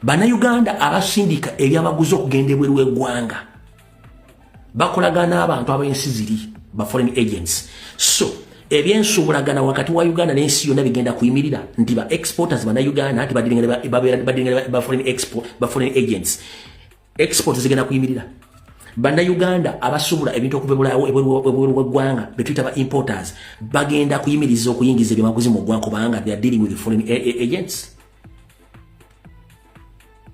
Bannayuganda abasindika ebyamaguzi okugenda ebweru w'eggwanga bakolagana n'abantu ab'ensi ziri, ba foreign agents. So ebyensuubulagana wakati wa Uganda n'ensi yonna bigenda kuyimirira, nti ba exporters bannayuganda nti badealinga ba foreign agents, export zigenda kuyimirira. Bannayuganda abasuubula ebintu okuva ebweru w'eggwanga, betuyita ba importers, bagenda kuyimiriza okuyingiza ebyamaguzi mu ggwanga kubanga they are dealing with foreign agents.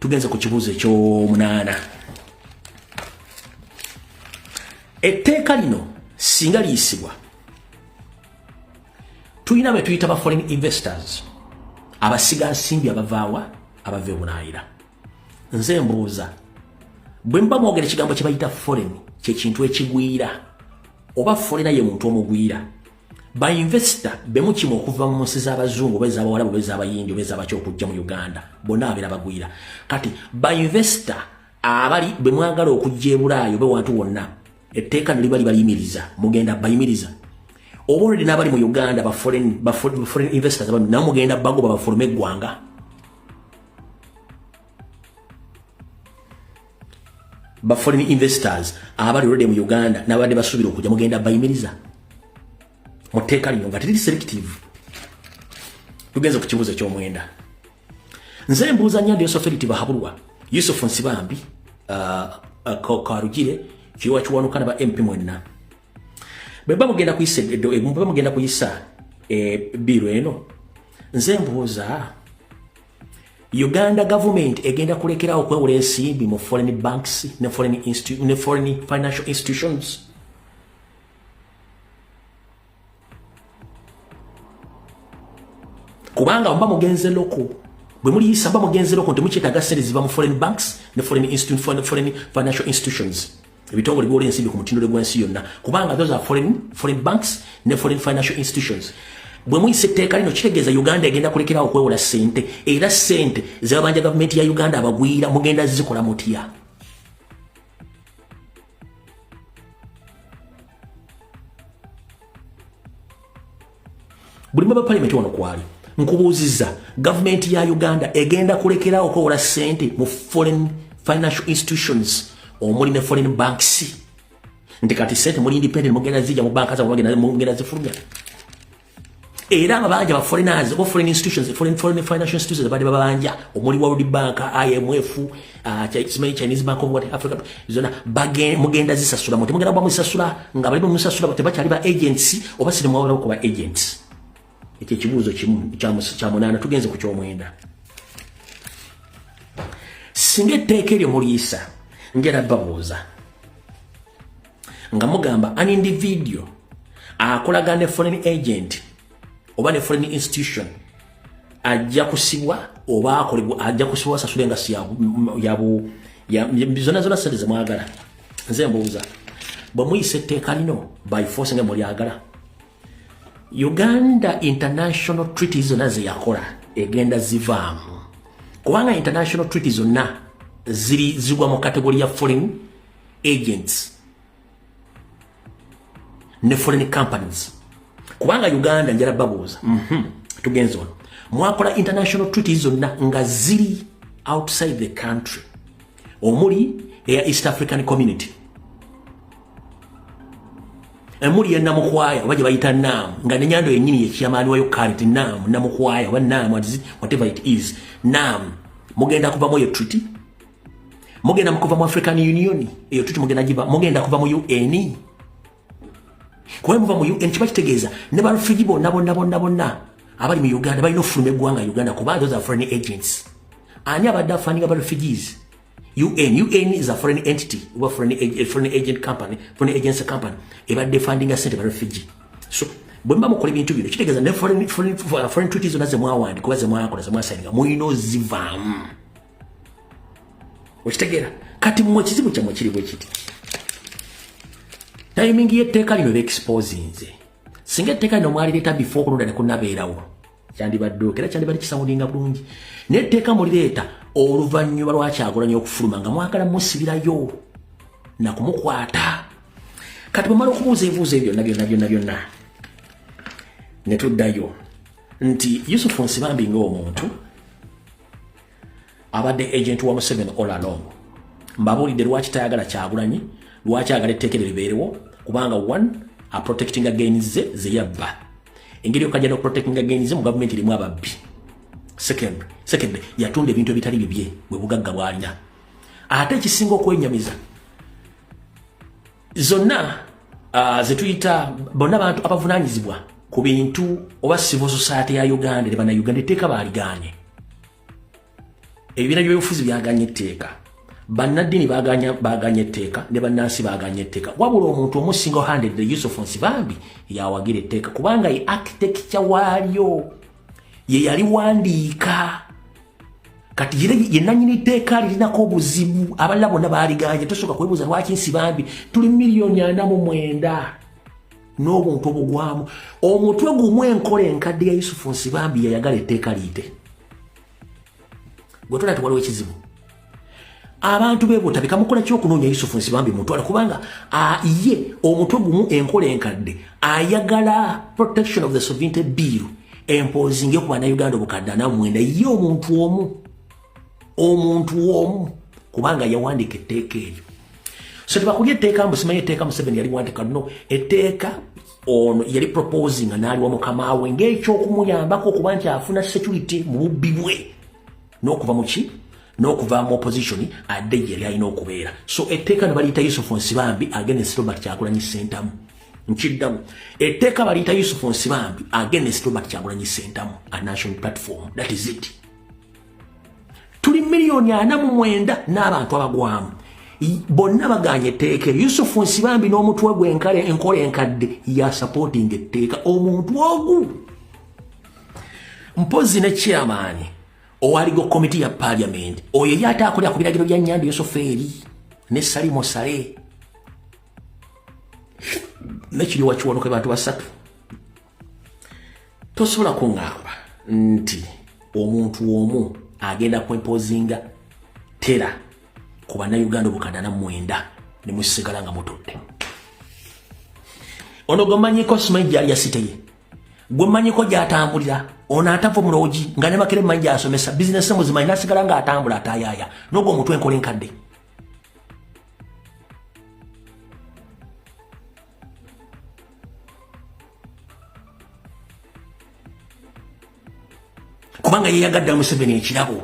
Tugenze ku kibuuzo ekyomunaana. Etteeka lino singa liyisibwa, tulina be tuyita ba foreign investors, abasiga nsimbi abavaawa, abava ebunaayira. Nze mbuuza, bwe mba mwogera ekigambo kye bayita foreign, kyekintu ekigwira oba foreigner ye muntu omugwira? Ba investor bemukima okuva mu nsi z'abazungu oba ez'abawalabu oba ez'abayindi oba ez'abaki okujja mu Uganda, bonna babeera bagwira. Kati ba investor abali bwe mwagala okujja e Bulaayi oba ewantu wonna, etteeka ne liba libayimiriza, mugenda bayimiriza? Oba olredi n'abali mu Uganda, ba foreign investors, nabo mugenda bagoba bafulume eggwanga? Ba foreign investors abali already mu Uganda n'abadde basuubira okujja, mugenda bayimiriza mu tteeka lino nga teriri selective? Tugenze ku kibuuzo ekyomwenda. Nze mbuuza Nyanda Yosoferi Tibahabulwa, Yusufu Nsibambi, Karugire, Kiwa Kiwanuka na ba MP mwenna, bwe mugenda kuyisa bill eno, nze mbuuza, Uganda government egenda kulekerawo okwewola ensimbi mu foreign banks ne foreign financial institutions? Kubanga mba mugenze local, bwe muliyisa mba mugenze local, nti mukyetaaga sente ziva mu foreign banks ne foreign financial institutions, ebitongole biwola ensimbi ku mutindo gw'ensi yonna, kubanga those are foreign banks ne foreign financial institutions. Bwe muyisa etteeka lino, kitegeeza Uganda egenda kulekerawo okwewola ssente, era ssente zebabanja gavumenti ya Uganda abagwira, mugenda zikola mutya? Buli maba palimenti wano kwali, nkubuuzizza, gavumenti ya Uganda egenda kulekerawo okwewola ssente mu foreign financial institutions omuli ne foreign banks, nti kati sente muli independent, mugenda zijja mu banka zammwe, mugenda zifulumya? Era ababanja ba foreigners oba foreign institutions, foreign financial institutions abadde babanja, omuli World Bank, IMF, Chinese Bank of what, Africa zona, mugenda zisasula. Muti mugenda muzisasula nga bali musasula, tebakyali ba agents oba siri mwawula ku ba agents? Ekyo ekibuuzo kimu kya munaana. Tugenze ku kyomwenda. Singa etteeka eryo muliisa, njala babuuza nga mugamba an individual akolagana ne foreign agent oba ne foreign institution ajja kusibwa oba akolebwa, ajja kusibwa, asasule nga si yabu zonna zonna sente zemwagala. Nze mbuuza, bwe muyisa etteeka lino by force nga mulyagala, Uganda international treaty zonna ze yakola egenda zivaamu, kubanga international treaty zonna ziri zigwa mu category ya foreign agents ne foreign companies. Kubanga Uganda, njala babuuza, tugenze wano, mwakola international treaties zonna nga ziri outside the country, omuli eya East African Community, emuli ya Namukwaya oba gye bayita NAM, nga nenyando yennyini yekyamaani wayo current NAM, Namukwaya oba NAM, whatever it is, NAM. Mugenda kuva mu eyo treaty, mugenda mukuva mu African Union, eyo treaty mugenda giva, mugenda kuva mu UN. Kuba muva mu UN, kiba kitegeeza ne ba refugee bonna bonna bonna bonna abali mu Uganda balina okufuluma eggwanga Uganda, kuba those are foreign agents. Ani abadde afundinga ba refugees? UN. UN is a foreign entity oba foreign agent company, foreign agency company ebadde fundinga sente ba refugee. So bwe mba mukola ebintu bino, kitegeeza ne foreign treaties zonna zemwawandika oba zemwakola, zemwasayininga, mulina ozivaamu. Okitegeera? Kati mmwe ekizibu kyammwe kiri bwe kiti: timing y'etteeka lino beexposinze. Singa etteeka lino mwalireeta before okulonda ne kunabeerawo, kyandibadde era kyandibadde kisoundinga bulungi. Naye etteeka mulireeta oluvannyuma lwakyagulanyi okufuluma nga mwagala musibirayo nakumukwata. Kati bwemala okubuuza ebibuuzo ebyo byonna byonna byonna byonna, ne tuddayo nti Yusufu Nsibambi ng'omuntu abadde agent wa Museveni all along. Mbabuulidde lwaki tayagala Kyagulanyi, lwaki ayagala etteeka eryo libeerewo, kubanga one, aprotectinga gains ze zeyabba. Engeri yokajja n'okuprotectinga gains ze mu gavumenti erimu ababbi. Second, yatunda ebintu ebitali bibye, bwe bugagga bw'alina. Ate ekisinga okwenyamiza, zonna zetuyita bonna bantu abavunaanyizibwa ku bintu oba civil society ya Uganda ne Bannayuganda, etteeka baaligaanye. Ebibiina by'obufuzi byaganye etteeka, bannaddiini baganye etteeka, ne bannansi baganye etteeka. Wabula omuntu omu single handed, Yusuf Nsibambi, yawagira etteeka, kubanga ye architecture waalyo, ye yali wandiika. Kati ye nannyini tteeka lirinako obuzibu, abalala bonna baaliganye. Tosooka kwebuuza lwaki Nsibambi. Tuli 49 million n'obuntu obugwamu omutwe gumu, enkola enkadde ya Yusufu Nsibambi yayagala etteeka liite. Gwe tolaba waliwo ekizibu? Abantu bebutabika, mukola kyokunoonya Yusufu Nsibambi mutwala, kubanga ye omutwe gumu, enkola enkadde, ayagala Protection of the Sovereignty Bill empozinge ku Bannayuganda obukadde 49. Ye omuntu omu, omuntu omu, kubanga yawandiika etteeka eryo. So tebakulya etteeka mbu simanyi etteeka Museveni yali wandika. No, etteeka ono yali proposing n'aliwa mukama we ng'ekyokumuyambako okuba nti afuna security mu bubbi bwe n'okuva mu ki, n'okuva mu opposition adde gye yali alina okubeera. So etteeka ne baliyita Yusufu Nsibambi against Robert Kyagulanyi Ssentamu. Nkiddamu, etteeka baliyita Yusufu Nsibambi against Robert Kyagulanyi Ssentamu, a national platform. That is it. Tuli 49 million n'abantu abagwamu, bonna baganye etteeka. Yusufu Nsibambi n'omutwe gwe enkola enkadde ya supporting etteeka, omuntu ogu mpozi ne chairman owaligo komiti ya parliament, oyo ye ate akolera ku biragiro bya Nyando Yosofeeri ne Salimo Sale nekiriwa kiwanuka. Bantu basatu. Tosobola kuŋŋamba nti omuntu omu agenda kwempozinga tera ku Bannayuganda obukadde 49 ne musigala nga mutudde. Ono gwemanyiko, simanyi gyali yasiteye, gwemanyiko gyatambulira. Ono atava muloogi nga ne makere manyi gyasomesa bizinesi muzimanyi, nasigala nga atambula atayaya nogwo omutwe enkola enkadde. Kubanga yeyagadde Museveni ekirabo.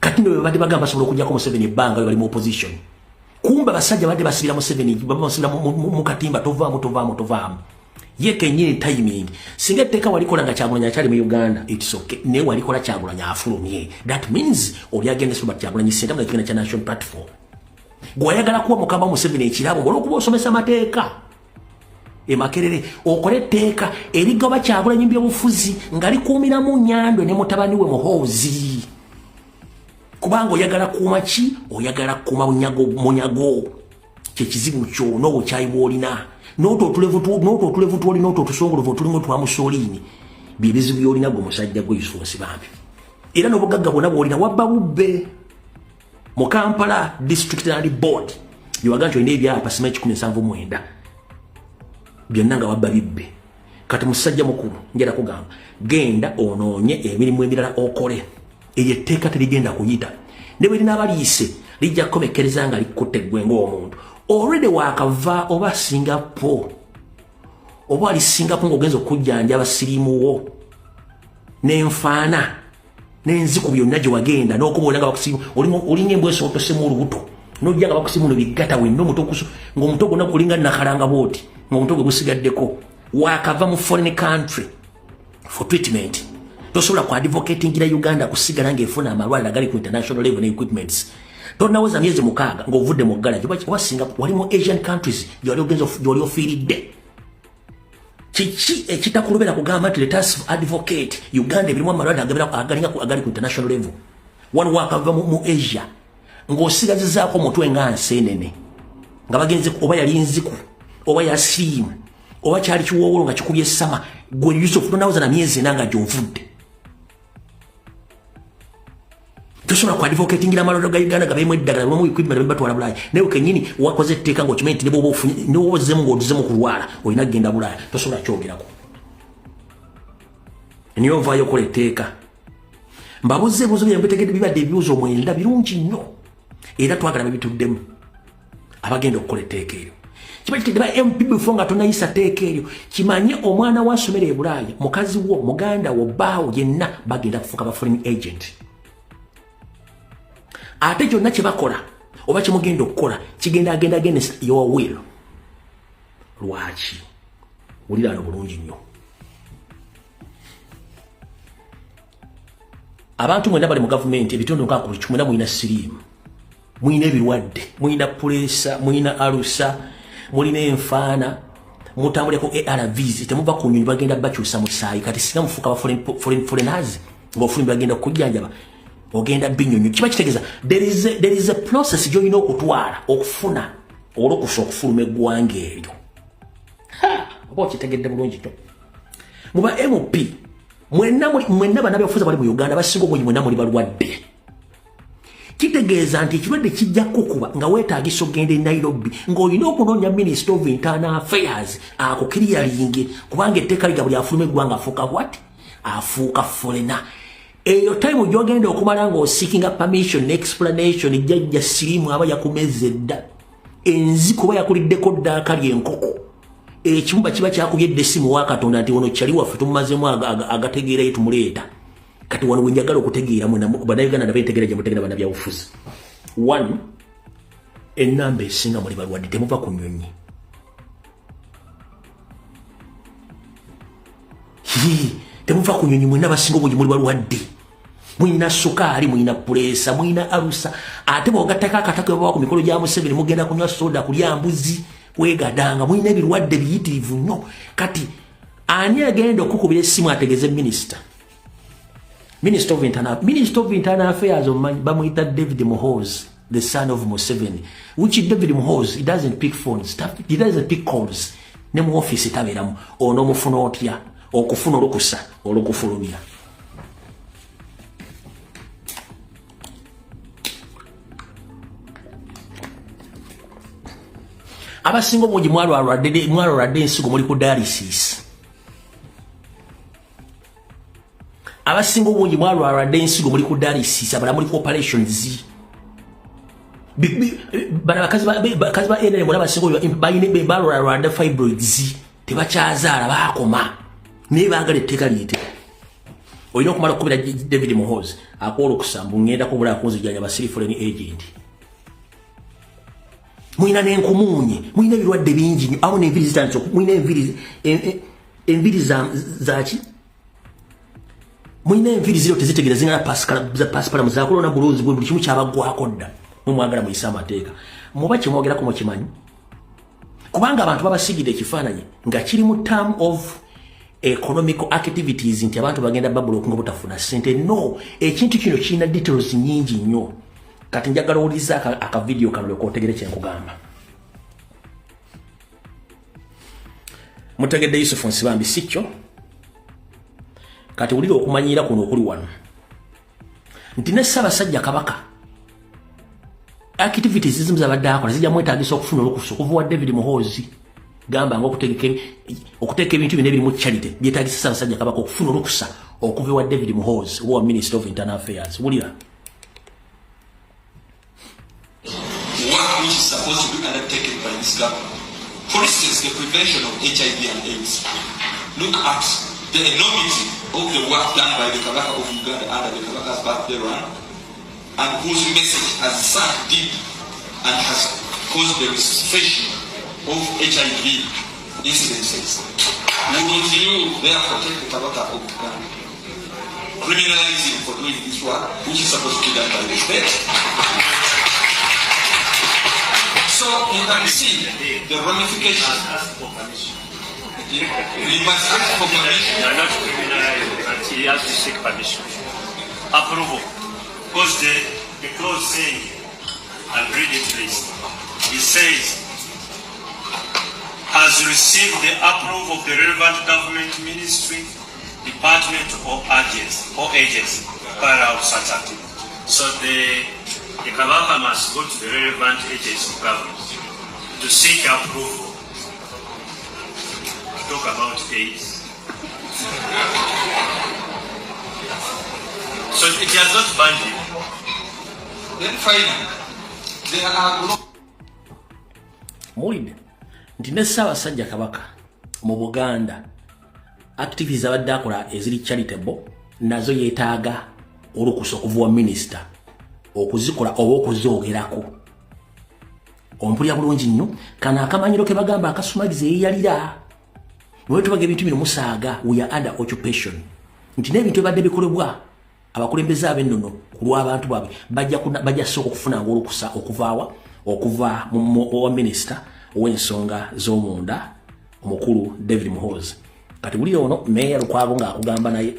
Kati nno babadde bagamba basobola okuggyako Museveni ebbanga bwe bali mu opposition. Kumbe abasajja badde basibira Museveni, bamusibira mu katimba, tovaamu, tovaamu, tovaamu. Ye kennyini timing. Singa etteeka walikola nga Kyagulanyi akyali mu Uganda, it's okay. Naye walikola Kyagulanyi afulumye. That means oli against Robert Kyagulanyi Ssentamu n'ekibiina kya National Platform. Gw'oyagala kuwa Mukama Museveni ekirabo olw'okuba osomesa amateeka e Makerere, okole etteeka erigaba Kyagulanyi byobufuzi nga likuumiramu Nyandwe ne mutabani we Muhoozi. Kubanga oyagala kuuma ki? Oyagala kuuma munyago, munyago. Kye kizibu kyo n'obukyayi bw'olina. N'otwo otulevu tw'olina, otwo otusongolovu otulimu twa Mussolini. Bye bizibu by'olina gwe musajja gwe Yusufu Nsibambi. Era n'obugagga bwonna bw'olina wabba bubbe. Mu Kampala District Land Board gye nti olina ebyapa sima 179 byonna nga wabba bibbe. Kati musajja mukulu, njala kugamba genda onoonye emirimu emirala okole. Eryo etteeka terigenda kuyita, ne bwe linaaba liyise lijja kukomekkereza nga likkutte ggwe ng'omuntu. Already waakava oba Singapore oba ali Singapore ng'ogenza okujjanjaba siriimu wo n'enfaana n'enziku byonna gye wagenda n'okuba nga bakusiimu, olinga embwa esotosemu olubuto n'ojja nga bakusiimu no biggata wenna omuto ng'omuto gwonna gulinga nakalanga bwoti ng'omuto gwe gusigaddeko. Waakava mu foreign country for treatment, tosobola ku advocatingira Uganda kusigala ng'efuna amalwaliro agali ku international level ne equipments. Tonaweza myezi 6 ng'ovudde mu ggala oba Singapore, wali mu Asian countries gyewali ogenza gyewali ofiiridde. Kiki ekitakulobera kugamba nti let us advocate Uganda ebirimu amalwaliro agalinga agali ku international level? Wano wakava mu Asia ng'osigazizaako omutwe nga nseenene nga bagenze, oba yali nziku oba ya siriimu oba kyali kiwoowolo nga kikubye essama. Gwe Yusuf, tonaweza na myezi 4 nga gy'ovudde, tosobola ku advocatingira amalwaliro ga Uganda gabeemu eddagala, gabeemu equipment, batwala Bulaaya. Naye kennyini wakoze etteeka ng'okimanyi nti ne bw'oba ofunye, ne bw'oba ozzemu ng'oduzemu kulwala, olina kugenda Bulaaya. Tosobola kyogerako, niyo ovaayo okola etteeka. Mbabuuza ebibuuzo byange, bitegedde, bibadde ebibuuzo 9 birungi nnyo, era twagala babituddemu abagenda okukola etteeka eryo. Kiba kitegedde ba MP, before nga tonayisa tteeka eryo, kimanye omwana wa asomera e Bulaaya, mukazi wo, muganda wo, bbaawo yenna bagenda kufuuka ba foreign agent. Ate kyonna kye bakola oba kyemugenda okukola kigenda agenda against your will. Lwaki? Wuliraano bulungi nnyo. Abantu mwenna bali mu gavumenti, ebitundu nka ku 10, mulina siriimu, mulina ebirwadde, mulina puleesa, mulina alusa, mulina enfaana, mutambuleko ARVs, temuva ku nyonyi bagenda bakyusa musaayi. Kati singa mufuuka ba foreigners ng'ofulumi bagenda kujjanjaba, ogenda binyonyo. Kiba kitegeeza there is a process gy'olina okutwala okufuna olukusa okufuluma eggwanga eryo. Oba okitegedde bulungi to muba MP mwenna, mwenna bannabyabufuzi bali mu Uganda basinga obungi, mwenna muli balwadde. Kitegeeza nti ekirwadde kijja kukuba nga weetaagisa okugenda e Nairobi ng'olina okunoonya Minister of Internal Affairs akukiriyalinge, kubanga etteeka liga buli afuluma eggwanga afuuka what? Afuuka foreigner. Eyo time gyogenda okumala ng'oseekinga permission ne explanation, jjajja siriimu aba yakumeze dda, enziku oba yakuliddeko dda akali enkoko, ekibumba kiba kyakubye edda essimu wa Katonda nti ono kyali waffe tumumazemu agategeerayo tumuleeta. Kati wano wenjagala okutegeera bannayuganda nabentegeera gye mutegeera bannabyabufuzi. One, enamba esinga muli balwadde, temuva ku nnyonyi. Temuva ku nnyonyi, mwenna basinga obungi muli balwadde, mulina sukaali, mulina puleesa, mulina alusa. Ate bwogattako akatako babawa ku mikolo gya Museveni, mugenda kunywa soda, kulya mbuzi, kwegadanga, mulina ebirwadde biyitirivu nnyo. Kati ani agenda okukubira essimu ategeeze minisita, Minister of Internal Affairs? Bamuyita David Muhoozi, the son of Museveni. Which David Muhoozi, he doesn't pick phones, he doesn't pick calls, ne mu office tabeeramu. Ono omufuna otya okufuna olukusa olukufulumya? Abasinga obungi mwalwalwadde ensigo, muli ku dialysis. Abasinga obungi mwalwalwadde ensigo, muli ku dialysis, abala muli ku operations. Bano bakazi ba NRM abasinga balwalwadde fibroids, tebakyazaala, bakoma, naye baagala etteeka liyite. Olina okumala okukubira David Muhoozi akuwa olukusa mbu ŋŋenda kubula kunzijanya basiri foreign agent. Mulina n'enkumuunye, mulina ebirwadde bingi nnyo awo n'enviiri zitandise, mulina enviiri enviiri zaki, mulina enviiri ziro tezitegeera zingana za pasipalamu zakulona bulunzi, buli kimu kyabaggwako dda. Mwe mwagala muyise amateeka, muba kyemwogerako mukimanyi, kubanga abantu babasigidde ekifaananyi nga kiri mu term of economical activities nti abantu bagenda babula okunga butafuna ssente. No, ekintu kino kirina details nyingi nnyo. Kati njagala owuliriza akavidiyo kano lyoka otegere kyenkugamba. Mutegedde Yusufu Nsibambi, si kyo? Kati wulira okumanyiira kuno okuli wano nti ne Ssaabasajja Kabaka activities ezimu zabadde akola zijja mwetaagisa okufuna olukusa okuva wa David Muhoozi, gamba nga okuteeka ebintu bino ebirimu charity byetaagisa Ssaabasajja Kabaka okufuna olukusa okuva ewa David Muhoozi oba wa Minister of Internal Affairs. Wulira. Work which is supposed to be undertaken by this government. For instance, the prevention of HIV and AIDS. Look at the enormity of the work done by the Kabaka of Uganda under the Kabaka's birthday run, and whose message has sunk deep and has caused the resuscitation of HIV incidences. Wouldn't you therefore take the Kabaka of Uganda, criminalize him for doing this work, which is supposed to be done by the state? So you can see the ramification. He must ask for permission. You are not criminalizing, but he has to seek permission. Approval. Because the clause saying, and read it please, it says, has received the approval of the relevant government ministry, department or agency to carry out such activity. So the Kabaka must go to the relevant agency of government to seek approval to talk about AIDS. So it has not banned him. Then finally, there are Muwulidde nti ne Ssaabasajja Kabaka mu Buganda activities abadde akola eziri charitable nazo yeetaaga olukusa okuva wa minisita okuzikola oba okuzoogerako. Ompulira bulungi nnyo? Kano akamanyiro ke bagamba akasumagiza eyeyalira naye tubaga ebintu bino musaaga. We are under occupation, nti n'ebintu ebadde bikolebwa abakulembeze ab'ennono ku lw'abantu baabwe bajja sooka okufunanga olukusa okuvaawa okuva wa minisita ow'ensonga z'omunda omukulu David Muhoozi. Kati wulira ono meeya Lukwago ng'akugamba naye.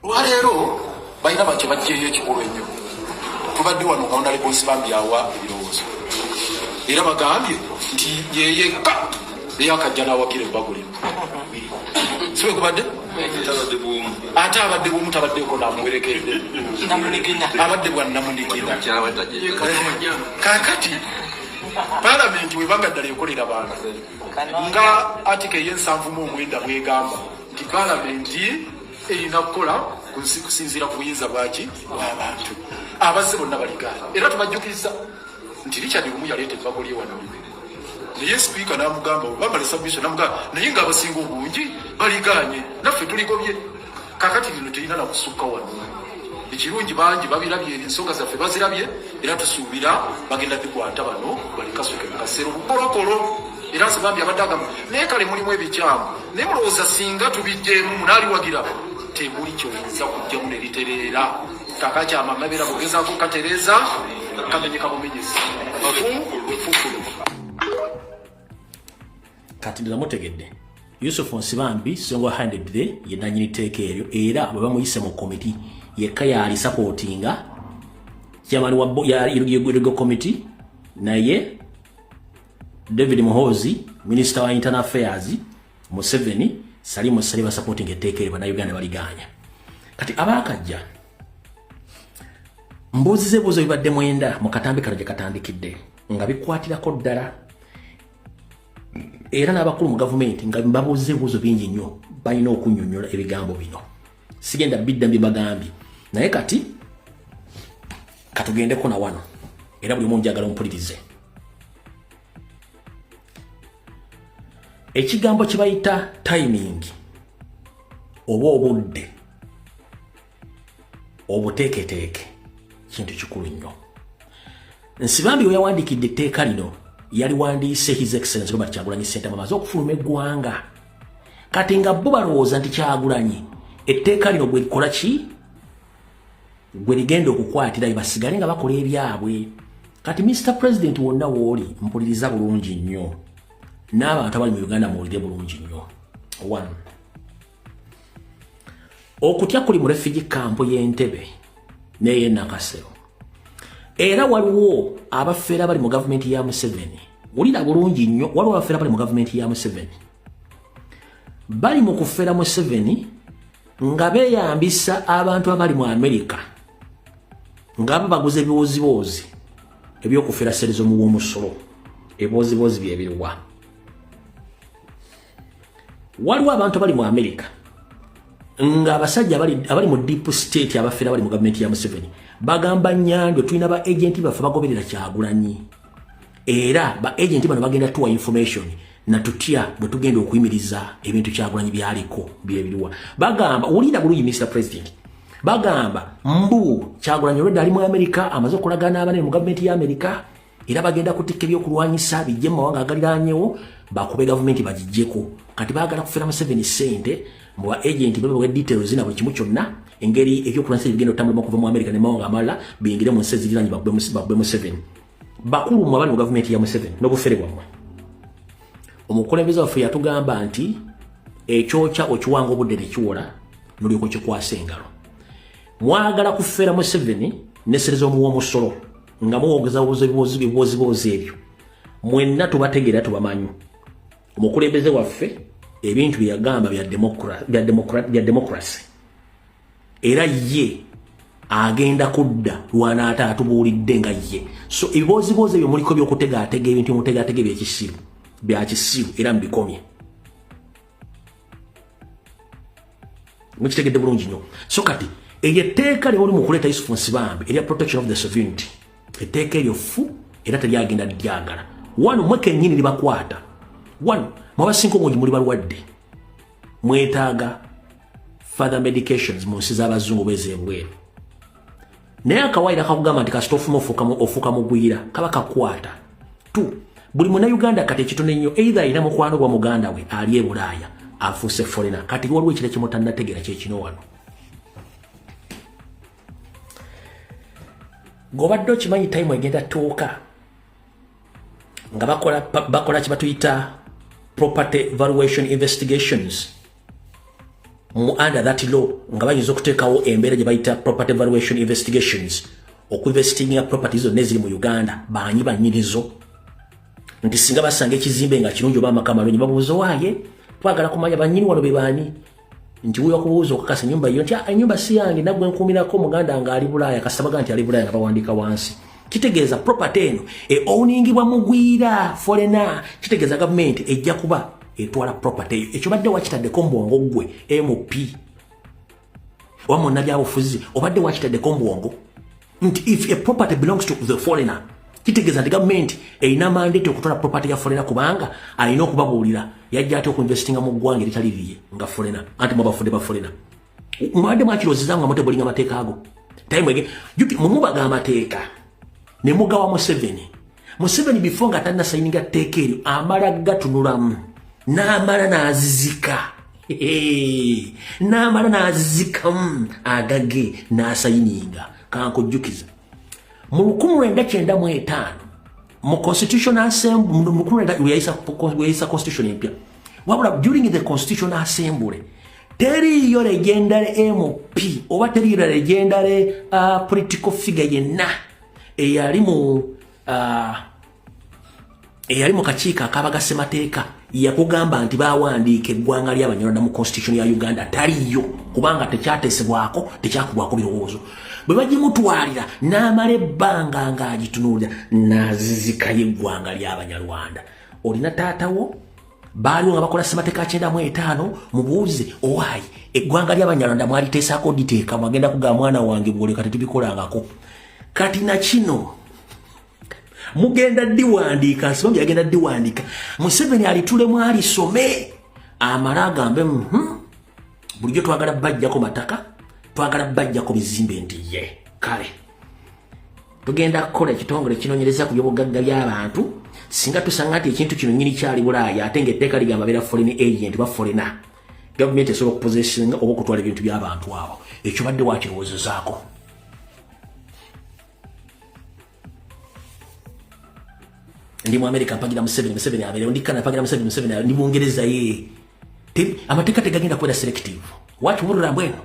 Olwaleero balina bakye bajjeeyo ekikulu ennyo. Tubadde wano nga Honorable Nsibambi awa ebirowoozo, era bagambye nti yeyekka eyakajja n'awagira ebbago lino. Si bwe kubadde? Ate abadde bwomu, tabaddeeko namuwerekedde, abadde bwannamunigina. Kakati Palamenti webanga ddala ekolera bantu nga article ey'e79 bwegamba nti Palamenti erina kukola kusinziira ku buyinza bwaki bw'abantu, abazze bonna baligaana. Era tubajjukiriza nti Richard Lumu yaleeta ebbago lye wano, naye sipiika n'amugamba, bamala submission namugamba, naye ng'abasinga obungi baliganye, naffe tuligobye. Kakati lino terina nakusukka wano. Ekirungi bangi babirabye, ensonga zaffe bazirabye, era tusuubira bagenda bikwata bano balikasuke mu kaseera obukolokolo. Era Nsibambi abadde agamba, naye kale mulimu ebikyamu, naye mulowooza singa tubijjeemu munaaliwagira? Temuli kyoyinza kujjamu ne litereera. Kakakyama mabeera bugezaako katereeza kamenyeka bumenyesi fufulu. Kati ddala mutegedde Yusufu Nsibambi single handedly ye nanyini tteeka eryo, era bwe bamuyise mu komiti yekka yali supportinga chairman wa ya committee, naye David Muhoozi, minister wa internal affairs, Museveni, Salimu Sali basupporting etteeka eryo. Bannayuganda baliganya. Kati abaakajja mbuuziza ebibuuzo bibadde 9 mu katambi kano gye katandikidde nga bikwatirako ddala, era n'abakulu mu gavumenti nga babuuziza ebibuuzo bingi nnyo, balina okunnyonnyola ebigambo bino. Sigenda bidda bye bagambye, naye kati katugendeko na wano, era buli omu njagala ompulirize. Ekigambo kye bayita timing. Oba obudde obuteeketeeke kintu kikulu nnyo. Nsibambi we yawandiikidde etteeka lino, yaliwandiise His Excellence Robert Kyagulanyi Ssentamu amaze okufuluma eggwanga. Kati nga bo balowooza nti Kyagulanyi etteeka lino gwe likola ki, gwe ligenda okukwatira, basigale nga bakola ebyabwe. Kati Mr President, wonna wooli, mpuliriza bulungi nnyo, n'abantu abali mu Uganda muwulire bulungi nnyo. One, okutya kuli mu refugee camp y'Entebe n'eye Nakasero, era waliwo abafeera bali mu gavumenti ya Museveni. Wulira bulungi nnyo, waliwo abafeera bali mu gavumenti ya Museveni, bali mu kufeera Museveni nga beeyambisa abantu abali mu Amerika, nga babaguza ebiwoziboozi ebyokufera sente z'omuwa omusolo. Ebwoziboozi byebiriwa? Waliwo abantu abali mu Amerika nga abasajja abali mu deep state, abafera bali mu gavumenti ya Museveni, bagamba Nyandwe, tulina ba agent baffe bagoberera Kyagulanyi, era ba agent bano bagenda tuwa information natutya bwe tugenda okuyimiriza ebintu Kyagulanyi byaliko. Byebiriwa? Bagamba, wulira bulungi Mr President, bagamba mbu Kyagulanyi olwedde ali mu Amerika, amaze okulagana abanene mu gavumenti ya Amerika, era bagenda kutikka ebyokulwanyisa bijje mu mawanga agaliranyewo, bakube gavumenti bagijjeko. Kati baagala kufera Museveni sente mu ba agent babawe details na buli kimu kyonna, engeri ebyokulwanyisa ebigenda otambula okuva mu Amerika ne mawanga amalala biyingire mu nsi eziriranye, bakube Museveni. Bakulu mmwe abali mu gavumenti ya Museveni n'obufere bwammwe, omukulembeze waffe yatugamba nti ekyokya okiwanga obudde tekiwola, nolyoka okikwasa engalo. Mwagala kufeera Museveni nesereza omuwa omusolo nga muwogeza ebibooziboozi ebyo. Mwenna tubategeera, tubamanyi. Omukulembeze waffe ebintu bye yagamba bya democracy, era ye agenda kudda lwanaate atubuulidde nga ye. So ebibooziboozi ebyo muliko byokutegaatega ebintu, mutegaatega ebyekisiru, byakisiru, era mubikomye. Mukitegedde bulungi nnyo. So kati eryo etteeka lyoli mu kuleeta, Yusufu Nsibambi, erya protection of the sovereignty, etteeka eryo ffu, era teryagenda lyagala. Wano mwe kennyini libakwata. Wano mwabasinga obungi muli balwadde, mwetaaga further medications mu nsi z'abazungu bezebweru, naye akawaayiro akakugamba nti kasita ofuma ofuuka mugwira kaba kakwata tu buli Munnayuganda. Kati ekitono ennyo, either alina mukwano gwa muganda we ali e Bulaaya, afuuse foreigner. Kati waliwo ekira kimutannategeera, kyekino wano. Gobadde okimanyi time egenda tuuka nga bakola kibatuyita property valuation investigations mu under that law, nga bayinza okuteekawo embeera gye bayita property valuation investigations, okuinvestinga property zonna eziri mu Uganda, banyi banyinizo, nti singa basanga ekizimbe nga kirungi oba amaka amalungi, babuuza, "Waaye twagala kumanya banyini wano be baani?" Nti wuyo okubuuza okukasa ennyumba yo nti, "Ah, ennyumba si yange, naggwe nkuumirako muganda nga ali Bulaaya." Kasita nti ali Bulaaya, nga bawandiika wansi, kitegeeza property eno eowningibwa mugwira, foreigner. Kitegeeza gavumenti ejja kuba etwala property eyo. Ekyo badde wakitaddeko mbwongo ggwe MP oba munnabyabufuzi? Obadde wakitaddeko mbwongo nti if a property belongs to the foreigner, kitegeeza nti gavumenti erina mandate okutwala property ya foreigner, kubanga alina okubabuulira yajja ate okuinvestinga mu ggwanga eritali lirye nga foreigner? Anti mwabafudde ba foreigner. Mwabadde mwakirozeza nga mutebulinga amateeka ago time juki mumubaga amateeka ne mugawa Museveni. Museveni before nga tannasayininga tteeka eryo, amala gatunulamu n'amala n'azizika, n'amala n'azizikamu agage n'asayininga. Kankujjukiza, mu 1995 mu Constitutional Assembly, mu 19 weyayisa constitution empya, wabula during the Constitutional Assembly teriyo legendary MP oba teriyo legendary political figure yenna eyali mu kakiiko akabaga ssemateeka yakugamba nti bawandiika eggwanga ly'Abanyarwanda mu constitution ya Uganda. Taliyo, kubanga tekyateesebwako, tekyakubwako birowoozo. Bwe bagimutwalira, n'amala ebbanga ng'agitunuulira, n'azizikayo eggwanga ly'Abanyarwanda. Olina taatawo baaliwo nga bakola ssemateeka 95, mubuuze, "Owaayi, eggwanga ly'Abanyarwanda mwaliteesaako diteeka?" Mwagenda kugamba, "Mwana wange, bwoleka tetubikolangako." Kati nakino mugenda diwandiika, Nsibambi agenda diwandiika, Museveni alitulemu alisome, amale agambe, Bulijjo twagala bajjako mataka, twagala bajjako bizimbe. Nti ye kale tugenda kukola ekitongole kinoonyereza ku byobugagga by'abantu. Singa tusanga nti ekintu kino nyini kyali Bulaaya, ate ng'etteeka ligamba beera foreign agent ba foreigner, gavumenti esobola okupossessinga oba okutwala ebintu by'abantu abo. Ekyo badde wakirowoozezaako? Ndi mu America, mpagira Museveni, Museveni abeerewo. Ndi Canada, mpagira Museveni, Museveni. Ndi Bungereza. Ye amateeka tegagenda kubeera selective. Wakiwulira mbweno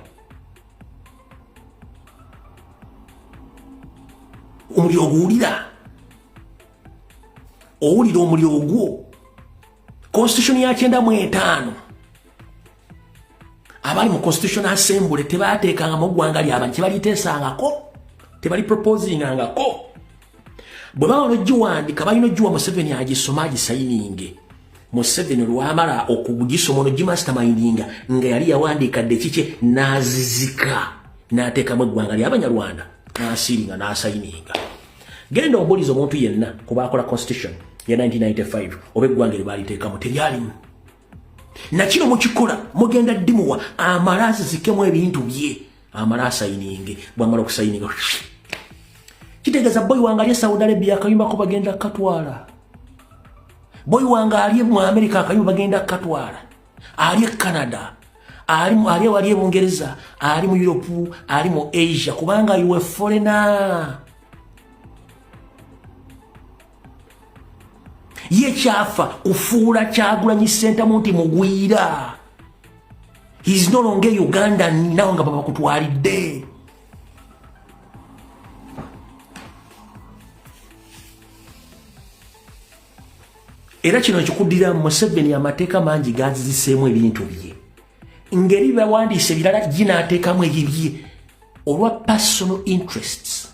omuliro oguwulira, owulira omuliro ogwo. Constitution ya 95, abali mu Constitution Assembly tebateekanga mu ggwanga lyabantu, tebaliteesangako, tebali proposingangako. Bwe baba nogiwandika, balina ogiwa Museveni agisoma, agisayininge. Museveni olwamala okugisoma, ono gimastermindinga nga yali yawandiika dde kikye, n'azizika, n'ateekamu eggwanga ly'Abanyarwanda, n'asiiringa, n'asayininga. Genda obuuliza omuntu yenna kuba akola constitution ya 1995 oba eggwanga eryo baliteekamu, teryalimu. Nakino mukikola, mugenda ddimuwa amala azizikemu ebintu bye, amala asayininge. Bwamala okusayininga, kitegeeza boyi wange ali e Saudi Arabia akayumbako bagenda kukatwala, boyi wange ali mu America akayumba bagenda kukatwala, ali e Canada, ali wali e Bungereza, ali mu Europe, ali mu Asia, kubanga you a foreigner. Ye kyafa kufuula Kyagulanyi Ssentamu nti mugwira. He is no longer Ugandan nawe nga babakutwalidde. Era kino nkikuddira Museveni, amateeka mangi gaziziseemu ebintu bye, ngeri bawandiise ebirala, ginaateekamu ebibye olwa personal interests.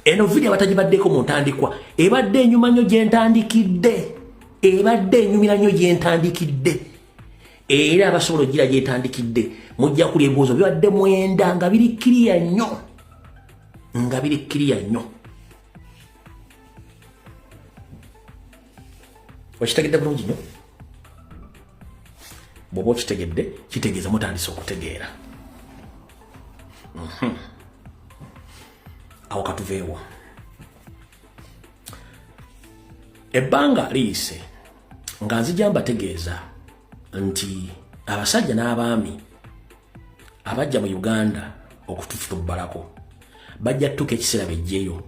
Eno video abatagibaddeko mu ntandikwa, ebadde enyuma nnyo gye ntandikidde, ebadde enyumira nnyo gye ntandikidde, era abasobola ogira gyetandikidde mujja kulya ebibuuzo bibadde mwenda nga biri clear nnyo, nga biri clear nnyo. Okitegedde bulungi nnyo. Bw'oba okitegedde, kitegeeza mutandise okutegeera. Awo katuveewo. Ebbanga liyise nga nzija mbategeeza nti abasajja n'abaami abajja mu Uganda okutufutubbalako bajja tutuuka ekiseera bejjeyo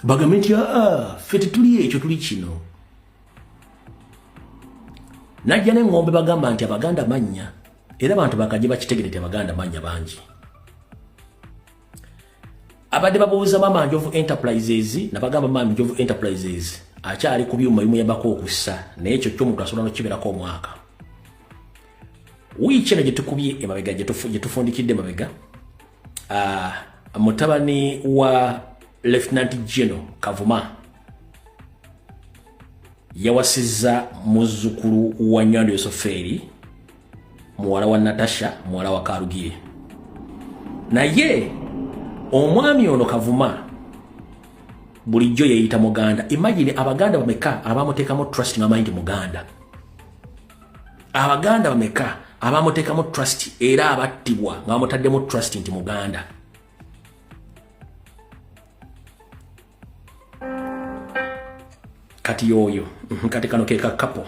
bagambe nti aa, ffe tetuli ekyo, tuli kino. Najja n'eŋŋombe, bagamba nti Abaganda mannya, era abantu bakajje bakitegere nti Abaganda mannya bangi. Abadde babuuza Mama Njovu Enterprises, nabagamba Mama Njovu Enterprises akyali ku byuma bimuyambako okussa, naye ekyo kyomuntu asobola nokibeerako omwaka. Wiiki eno gyetukubye emabega, gyetufundikidde emabega, mutabani wa Lieutenant General Kavuma yawasizza muzzukulu wa Nywando Yosofeeri, muwala wa Natasha, muwala wa Karugire. Naye omwami ono Kavuma bulijjo yeeyita Muganda. Imagine, Abaganda bameka abamuteekamu trust nga bamanyi nti Muganda? Abaganda bameka abamuteekamu trust era abattibwa nga bamutaddemu trust nti Muganda? Kati yoyo, kati kano ke kakapo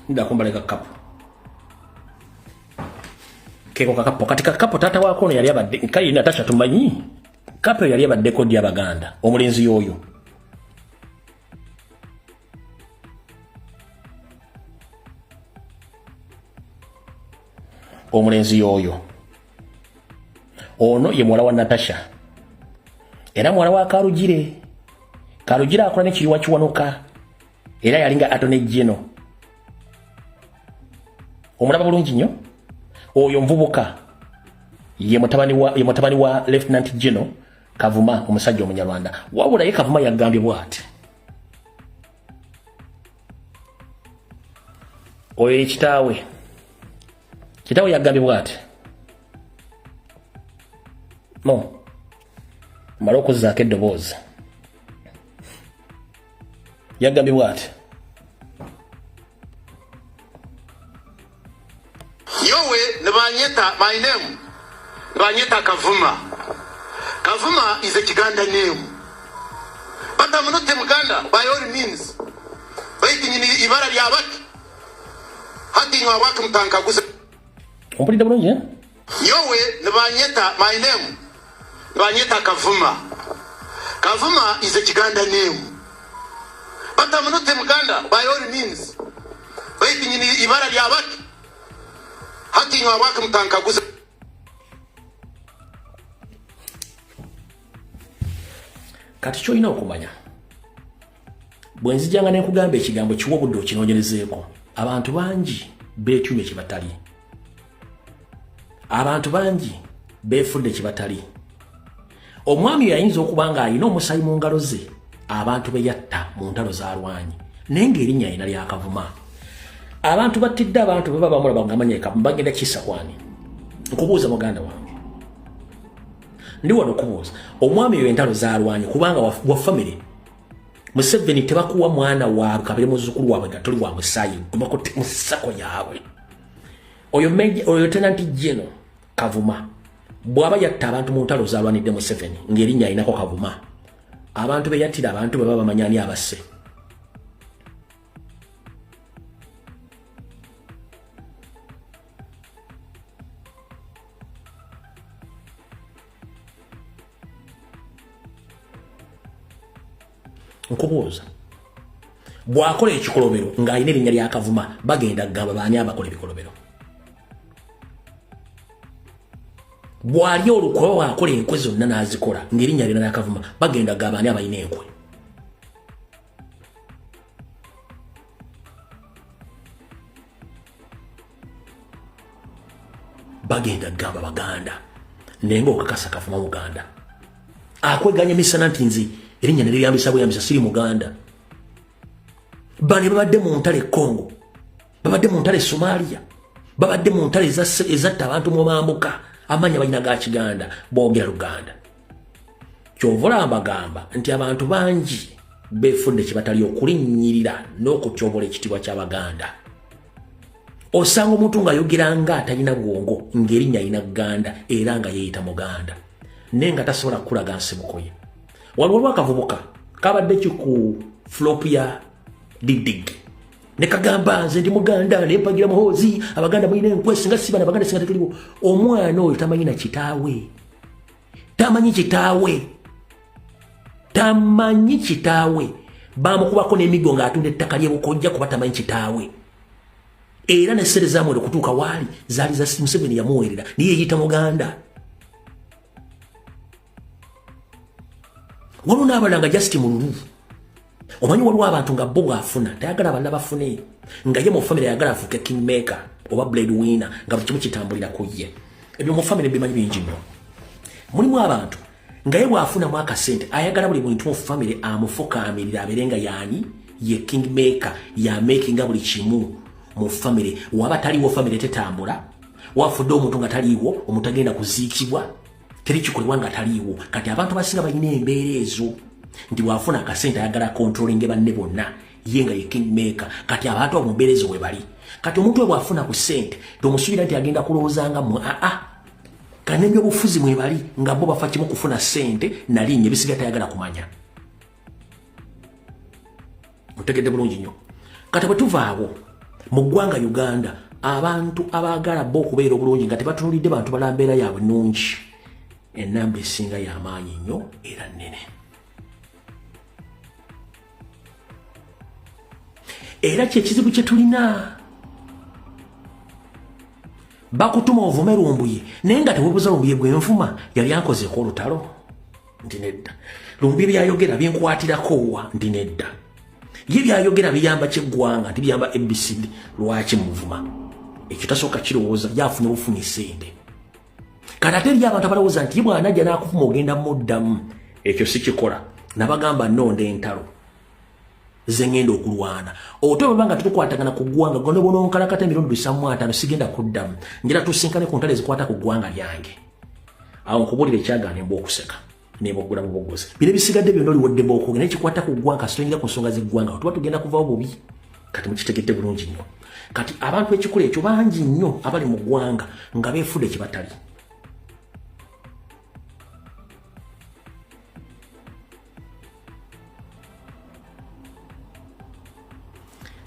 ndakumbale kakapo keko kakapo. Kati kakapo taata wako ono yali abadde kali Natasha, tumanyi kapo yali abaddeko ddi Abaganda? Omulenzi yoyo, omulenzi yoyo ono ye muwala wa Natasha era muwala wa Karugire. Karugire akola nekiriwa Kiwanuka, era yalinga attorney general. Omulaba bulungi nnyo oyo nvubuka, ye mutabani wa Lieutenant General Kavuma, omusajja Omunyarwanda. Wabula ye Kavuma yagambye bw'ati, oyo ye kitaawe. Kitaawe yagambye bw'ati, no male okuzzaako eddoboozi. Yagambye bw'ati. Yowe nibanyeta my name nibanyeta Kavuma. Kavuma is a Kiganda name. But I'm not a Muganda by all means. Baitu nyini ibara lya baki. Hati nywa waki mutankaguza. Ompulidde bulungi eh? Yowe nibanyeta my name nibanyeta Kavuma. Kavuma is a Kiganda name. But I'm not a Muganda by all means. Baitu nyini ibara lya baki. Hati nywa waki mutankaguza. Kati ky'olina okumanya bwe nzijanga ne nkugamba ekigambo kiwa obudde okinoonyerezeeko. Abantu bangi beetuumye kye batali, abantu bangi beefudde kye batali. Omwami oyo ayinza okuba nga alina omusaayi mu ngalo ze abantu be yatta mu ntalo z'alwanyi, naye ng'erinnya alina lya Kavuma. Abantu battidde abantu bwe baba bamulaba ng'amanya Kavuma bagenda kisa kwani. Nkubuuza muganda wange, ndi wano okubuuza omwami oyo entalo z'alwanyi kubanga wa famire Museveni tebakuwa mwana waabwe kabere muzzukulu waabwe nga toli wa musaayi gumakutte mu ssako yaabwe. Oyo Lieutenant General Kavuma bw'aba yatta abantu mu ntalo z'alwanidde Museveni ng'erinnya alinako Kavuma, abantu be yattira abantu bwe baba bamanya ani abasse. Nkubuuza bw'akola ekikolobero ng'alina erinnya lya Kavuma bagenda kugamba baani abakola ebikolobero. Bw'ali olukwe bw'akola enkwe zonna n'azikola ng'erinnya lina lya Kavuma bagenda kugamba baani abalina enkwe. Bagenda kugamba Baganda naye ng'okakasa Kavuma Muganda. Akweganya misana nti nze erinnya ne lyambisa bweyambisa siri Muganda. Bano babadde mu ntalo e Congo, babadde mu ntalo e Somalia, babadde mu ntalo ezatta abantu mu mambuka, amannya balina ga Kiganda, boogera Luganda. Kyova olaba mbagamba nti abantu bangi beefudde kye batali okulinnyirira n'okutyobola ekitiibwa ky'Abaganda. Osanga omuntu ng'ayogera nga atalina bwongo ng'erinnya alina Ganda era nga yeeyita Muganda naye nga tasobola kukulaga nsibuko ye. Waliwo akavubuka kabadde ki ku flop ya Didig ne kagamba nze ndi Muganda ne mpagira Muhoozi, Abaganda mulina enkwe singa si bano Abaganda singa tetuliwo. Omwana oyo tamanyi na kitaawe, tamanyi kitaawe, tamanyi kitaawe. Bamukubako n'emiggo ng'atunda ettaka ly'e Bukojja kuba tamanyi kitaawe. Era ne ssente zaamwera okutuuka waali zaali za Museveni yamuweerera naye yeeyita Muganda. Waliwo n'abalala nga just mululu. Omanyi waliwo abantu nga bo bw'afuna tayagala balala bafune, nga ye mu famire ayagala afuuke kingmaker oba blade winner nga buli kimu kitambulira ku ye. Ebyo mu famire bimanyi bingi nnyo. Mulimu abantu nga ye bw'afunamu akasente ayagala buli muntu mu famire amufukaamirira abeere nga yaani ye kingmaker, yamakinga buli kimu mu famire. Waba taliiwo famire tetambula, wafudde omuntu nga taliiwo omuntu agenda kuziikibwa, teri kikolebwa nga taliiwo. Kati abantu abasinga balina embeera ezo nti bw'afuna akasente ayagala controlling banne bonna, ye nga ye kingmaker. Kati abantu abo mu mbeera ezo we bali. Kati omuntu we bw'afuna ku ssente tomusuubira nti agenda kulowooza nga mmwe aa kati n'ebyobufuzi mwe bali nga bo bafa kimu kufuna ssente na linnya, ebisigadde tayagala kumanya. Otegedde bulungi nnyo. Kati bwe tuvaawo mu ggwanga Uganda, abantu abaagala bo okubeera obulungi nga tebatunuulidde bantu balala mbeera yaabwe nnungi, ennamba esinga y'amaanyi nnyo era nnene. Era kyekizibu kye tulina. Bakutuma ovume Lumbuye naye nga teweebuuza Lumbuye gwe nvuma yali ankozeeko olutalo nti nedda. Lumbuye byayogera binkwatirako wa nti nedda. Ye byayogera biyamba kyeggwanga nti biyamba ABCD, lwaki muvuma? Ekyo tasooka kirowooza, yafunye bufunyi ssente. Kati ate eri abantu abalowooza nti ye bw'anajja n'akuvuma ogenda muddamu, ekyo si kikola. Nabagamba nnonda entalo ze ngenda okulwana. Ote bwe banga tetukwatagana ku ggwanga, gonna bononkalakata emirundi 750 sigenda kuddamu. Njala tusinkane ku ntalo ezikwata ku ggwanga lyange. Awo nkubuulira ekyagaana embwa okuseka. Neboggula buboggozi. Bino ebisigadde byonna oliwoddemu okwogera, naye kikwata ku ggwanga, kasita ku nsonga z'eggwanga tuba tugenda kuvaawo bubi. Kati mukitegedde bulungi nnyo. Kati abantu ekikula ekyo bangi nnyo abali mu ggwanga nga beefudde kye batali.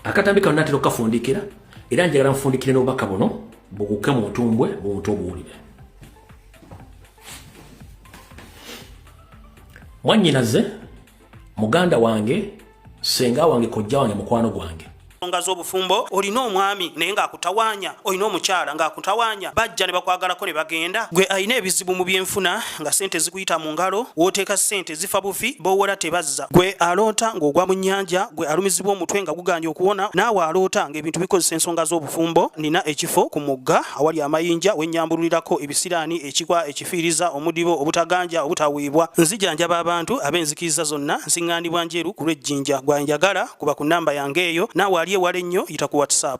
Akatambi kano natera okukafundikira, era njagala nfundikire n'obubaka buno buguke mu ntumbwe buntu obuwulire. Mwannyinaze, muganda wange, ssenga wange, kojja wange, mukwano gwange, ensonga z'obufumbo, olina omwami naye ng'akutawaanya, olina omukyala ng'akutawaanya, bajja ne bakwagalako ne bagenda. Gwe alina ebizibu mu byenfuna nga ssente zikuyita mu ngalo, w'oteeka ssente zifa bufi, b'owola tebazza. Gwe aloota ng'ogwa mu nnyanja, gwe alumizibwa omutwe nga gugaanye okuwona, naawe aloota ng'ebintu bikozesa ensonga z'obufumbo, nina ekifo ku mugga awali amayinja we nnyambululirako ebisiraani, ekikwa, ekifiiriza, omudibo, obutaganja, obutaweebwa. Nzijanjaba abantu ab'enzikiriza zonna, nsiŋŋaanibwa Njeru ku lw'e Jinja. Gwe anjagala kuba ku nnamba yange eyo, naawe ali ewala ennyo yita ku WhatsApp.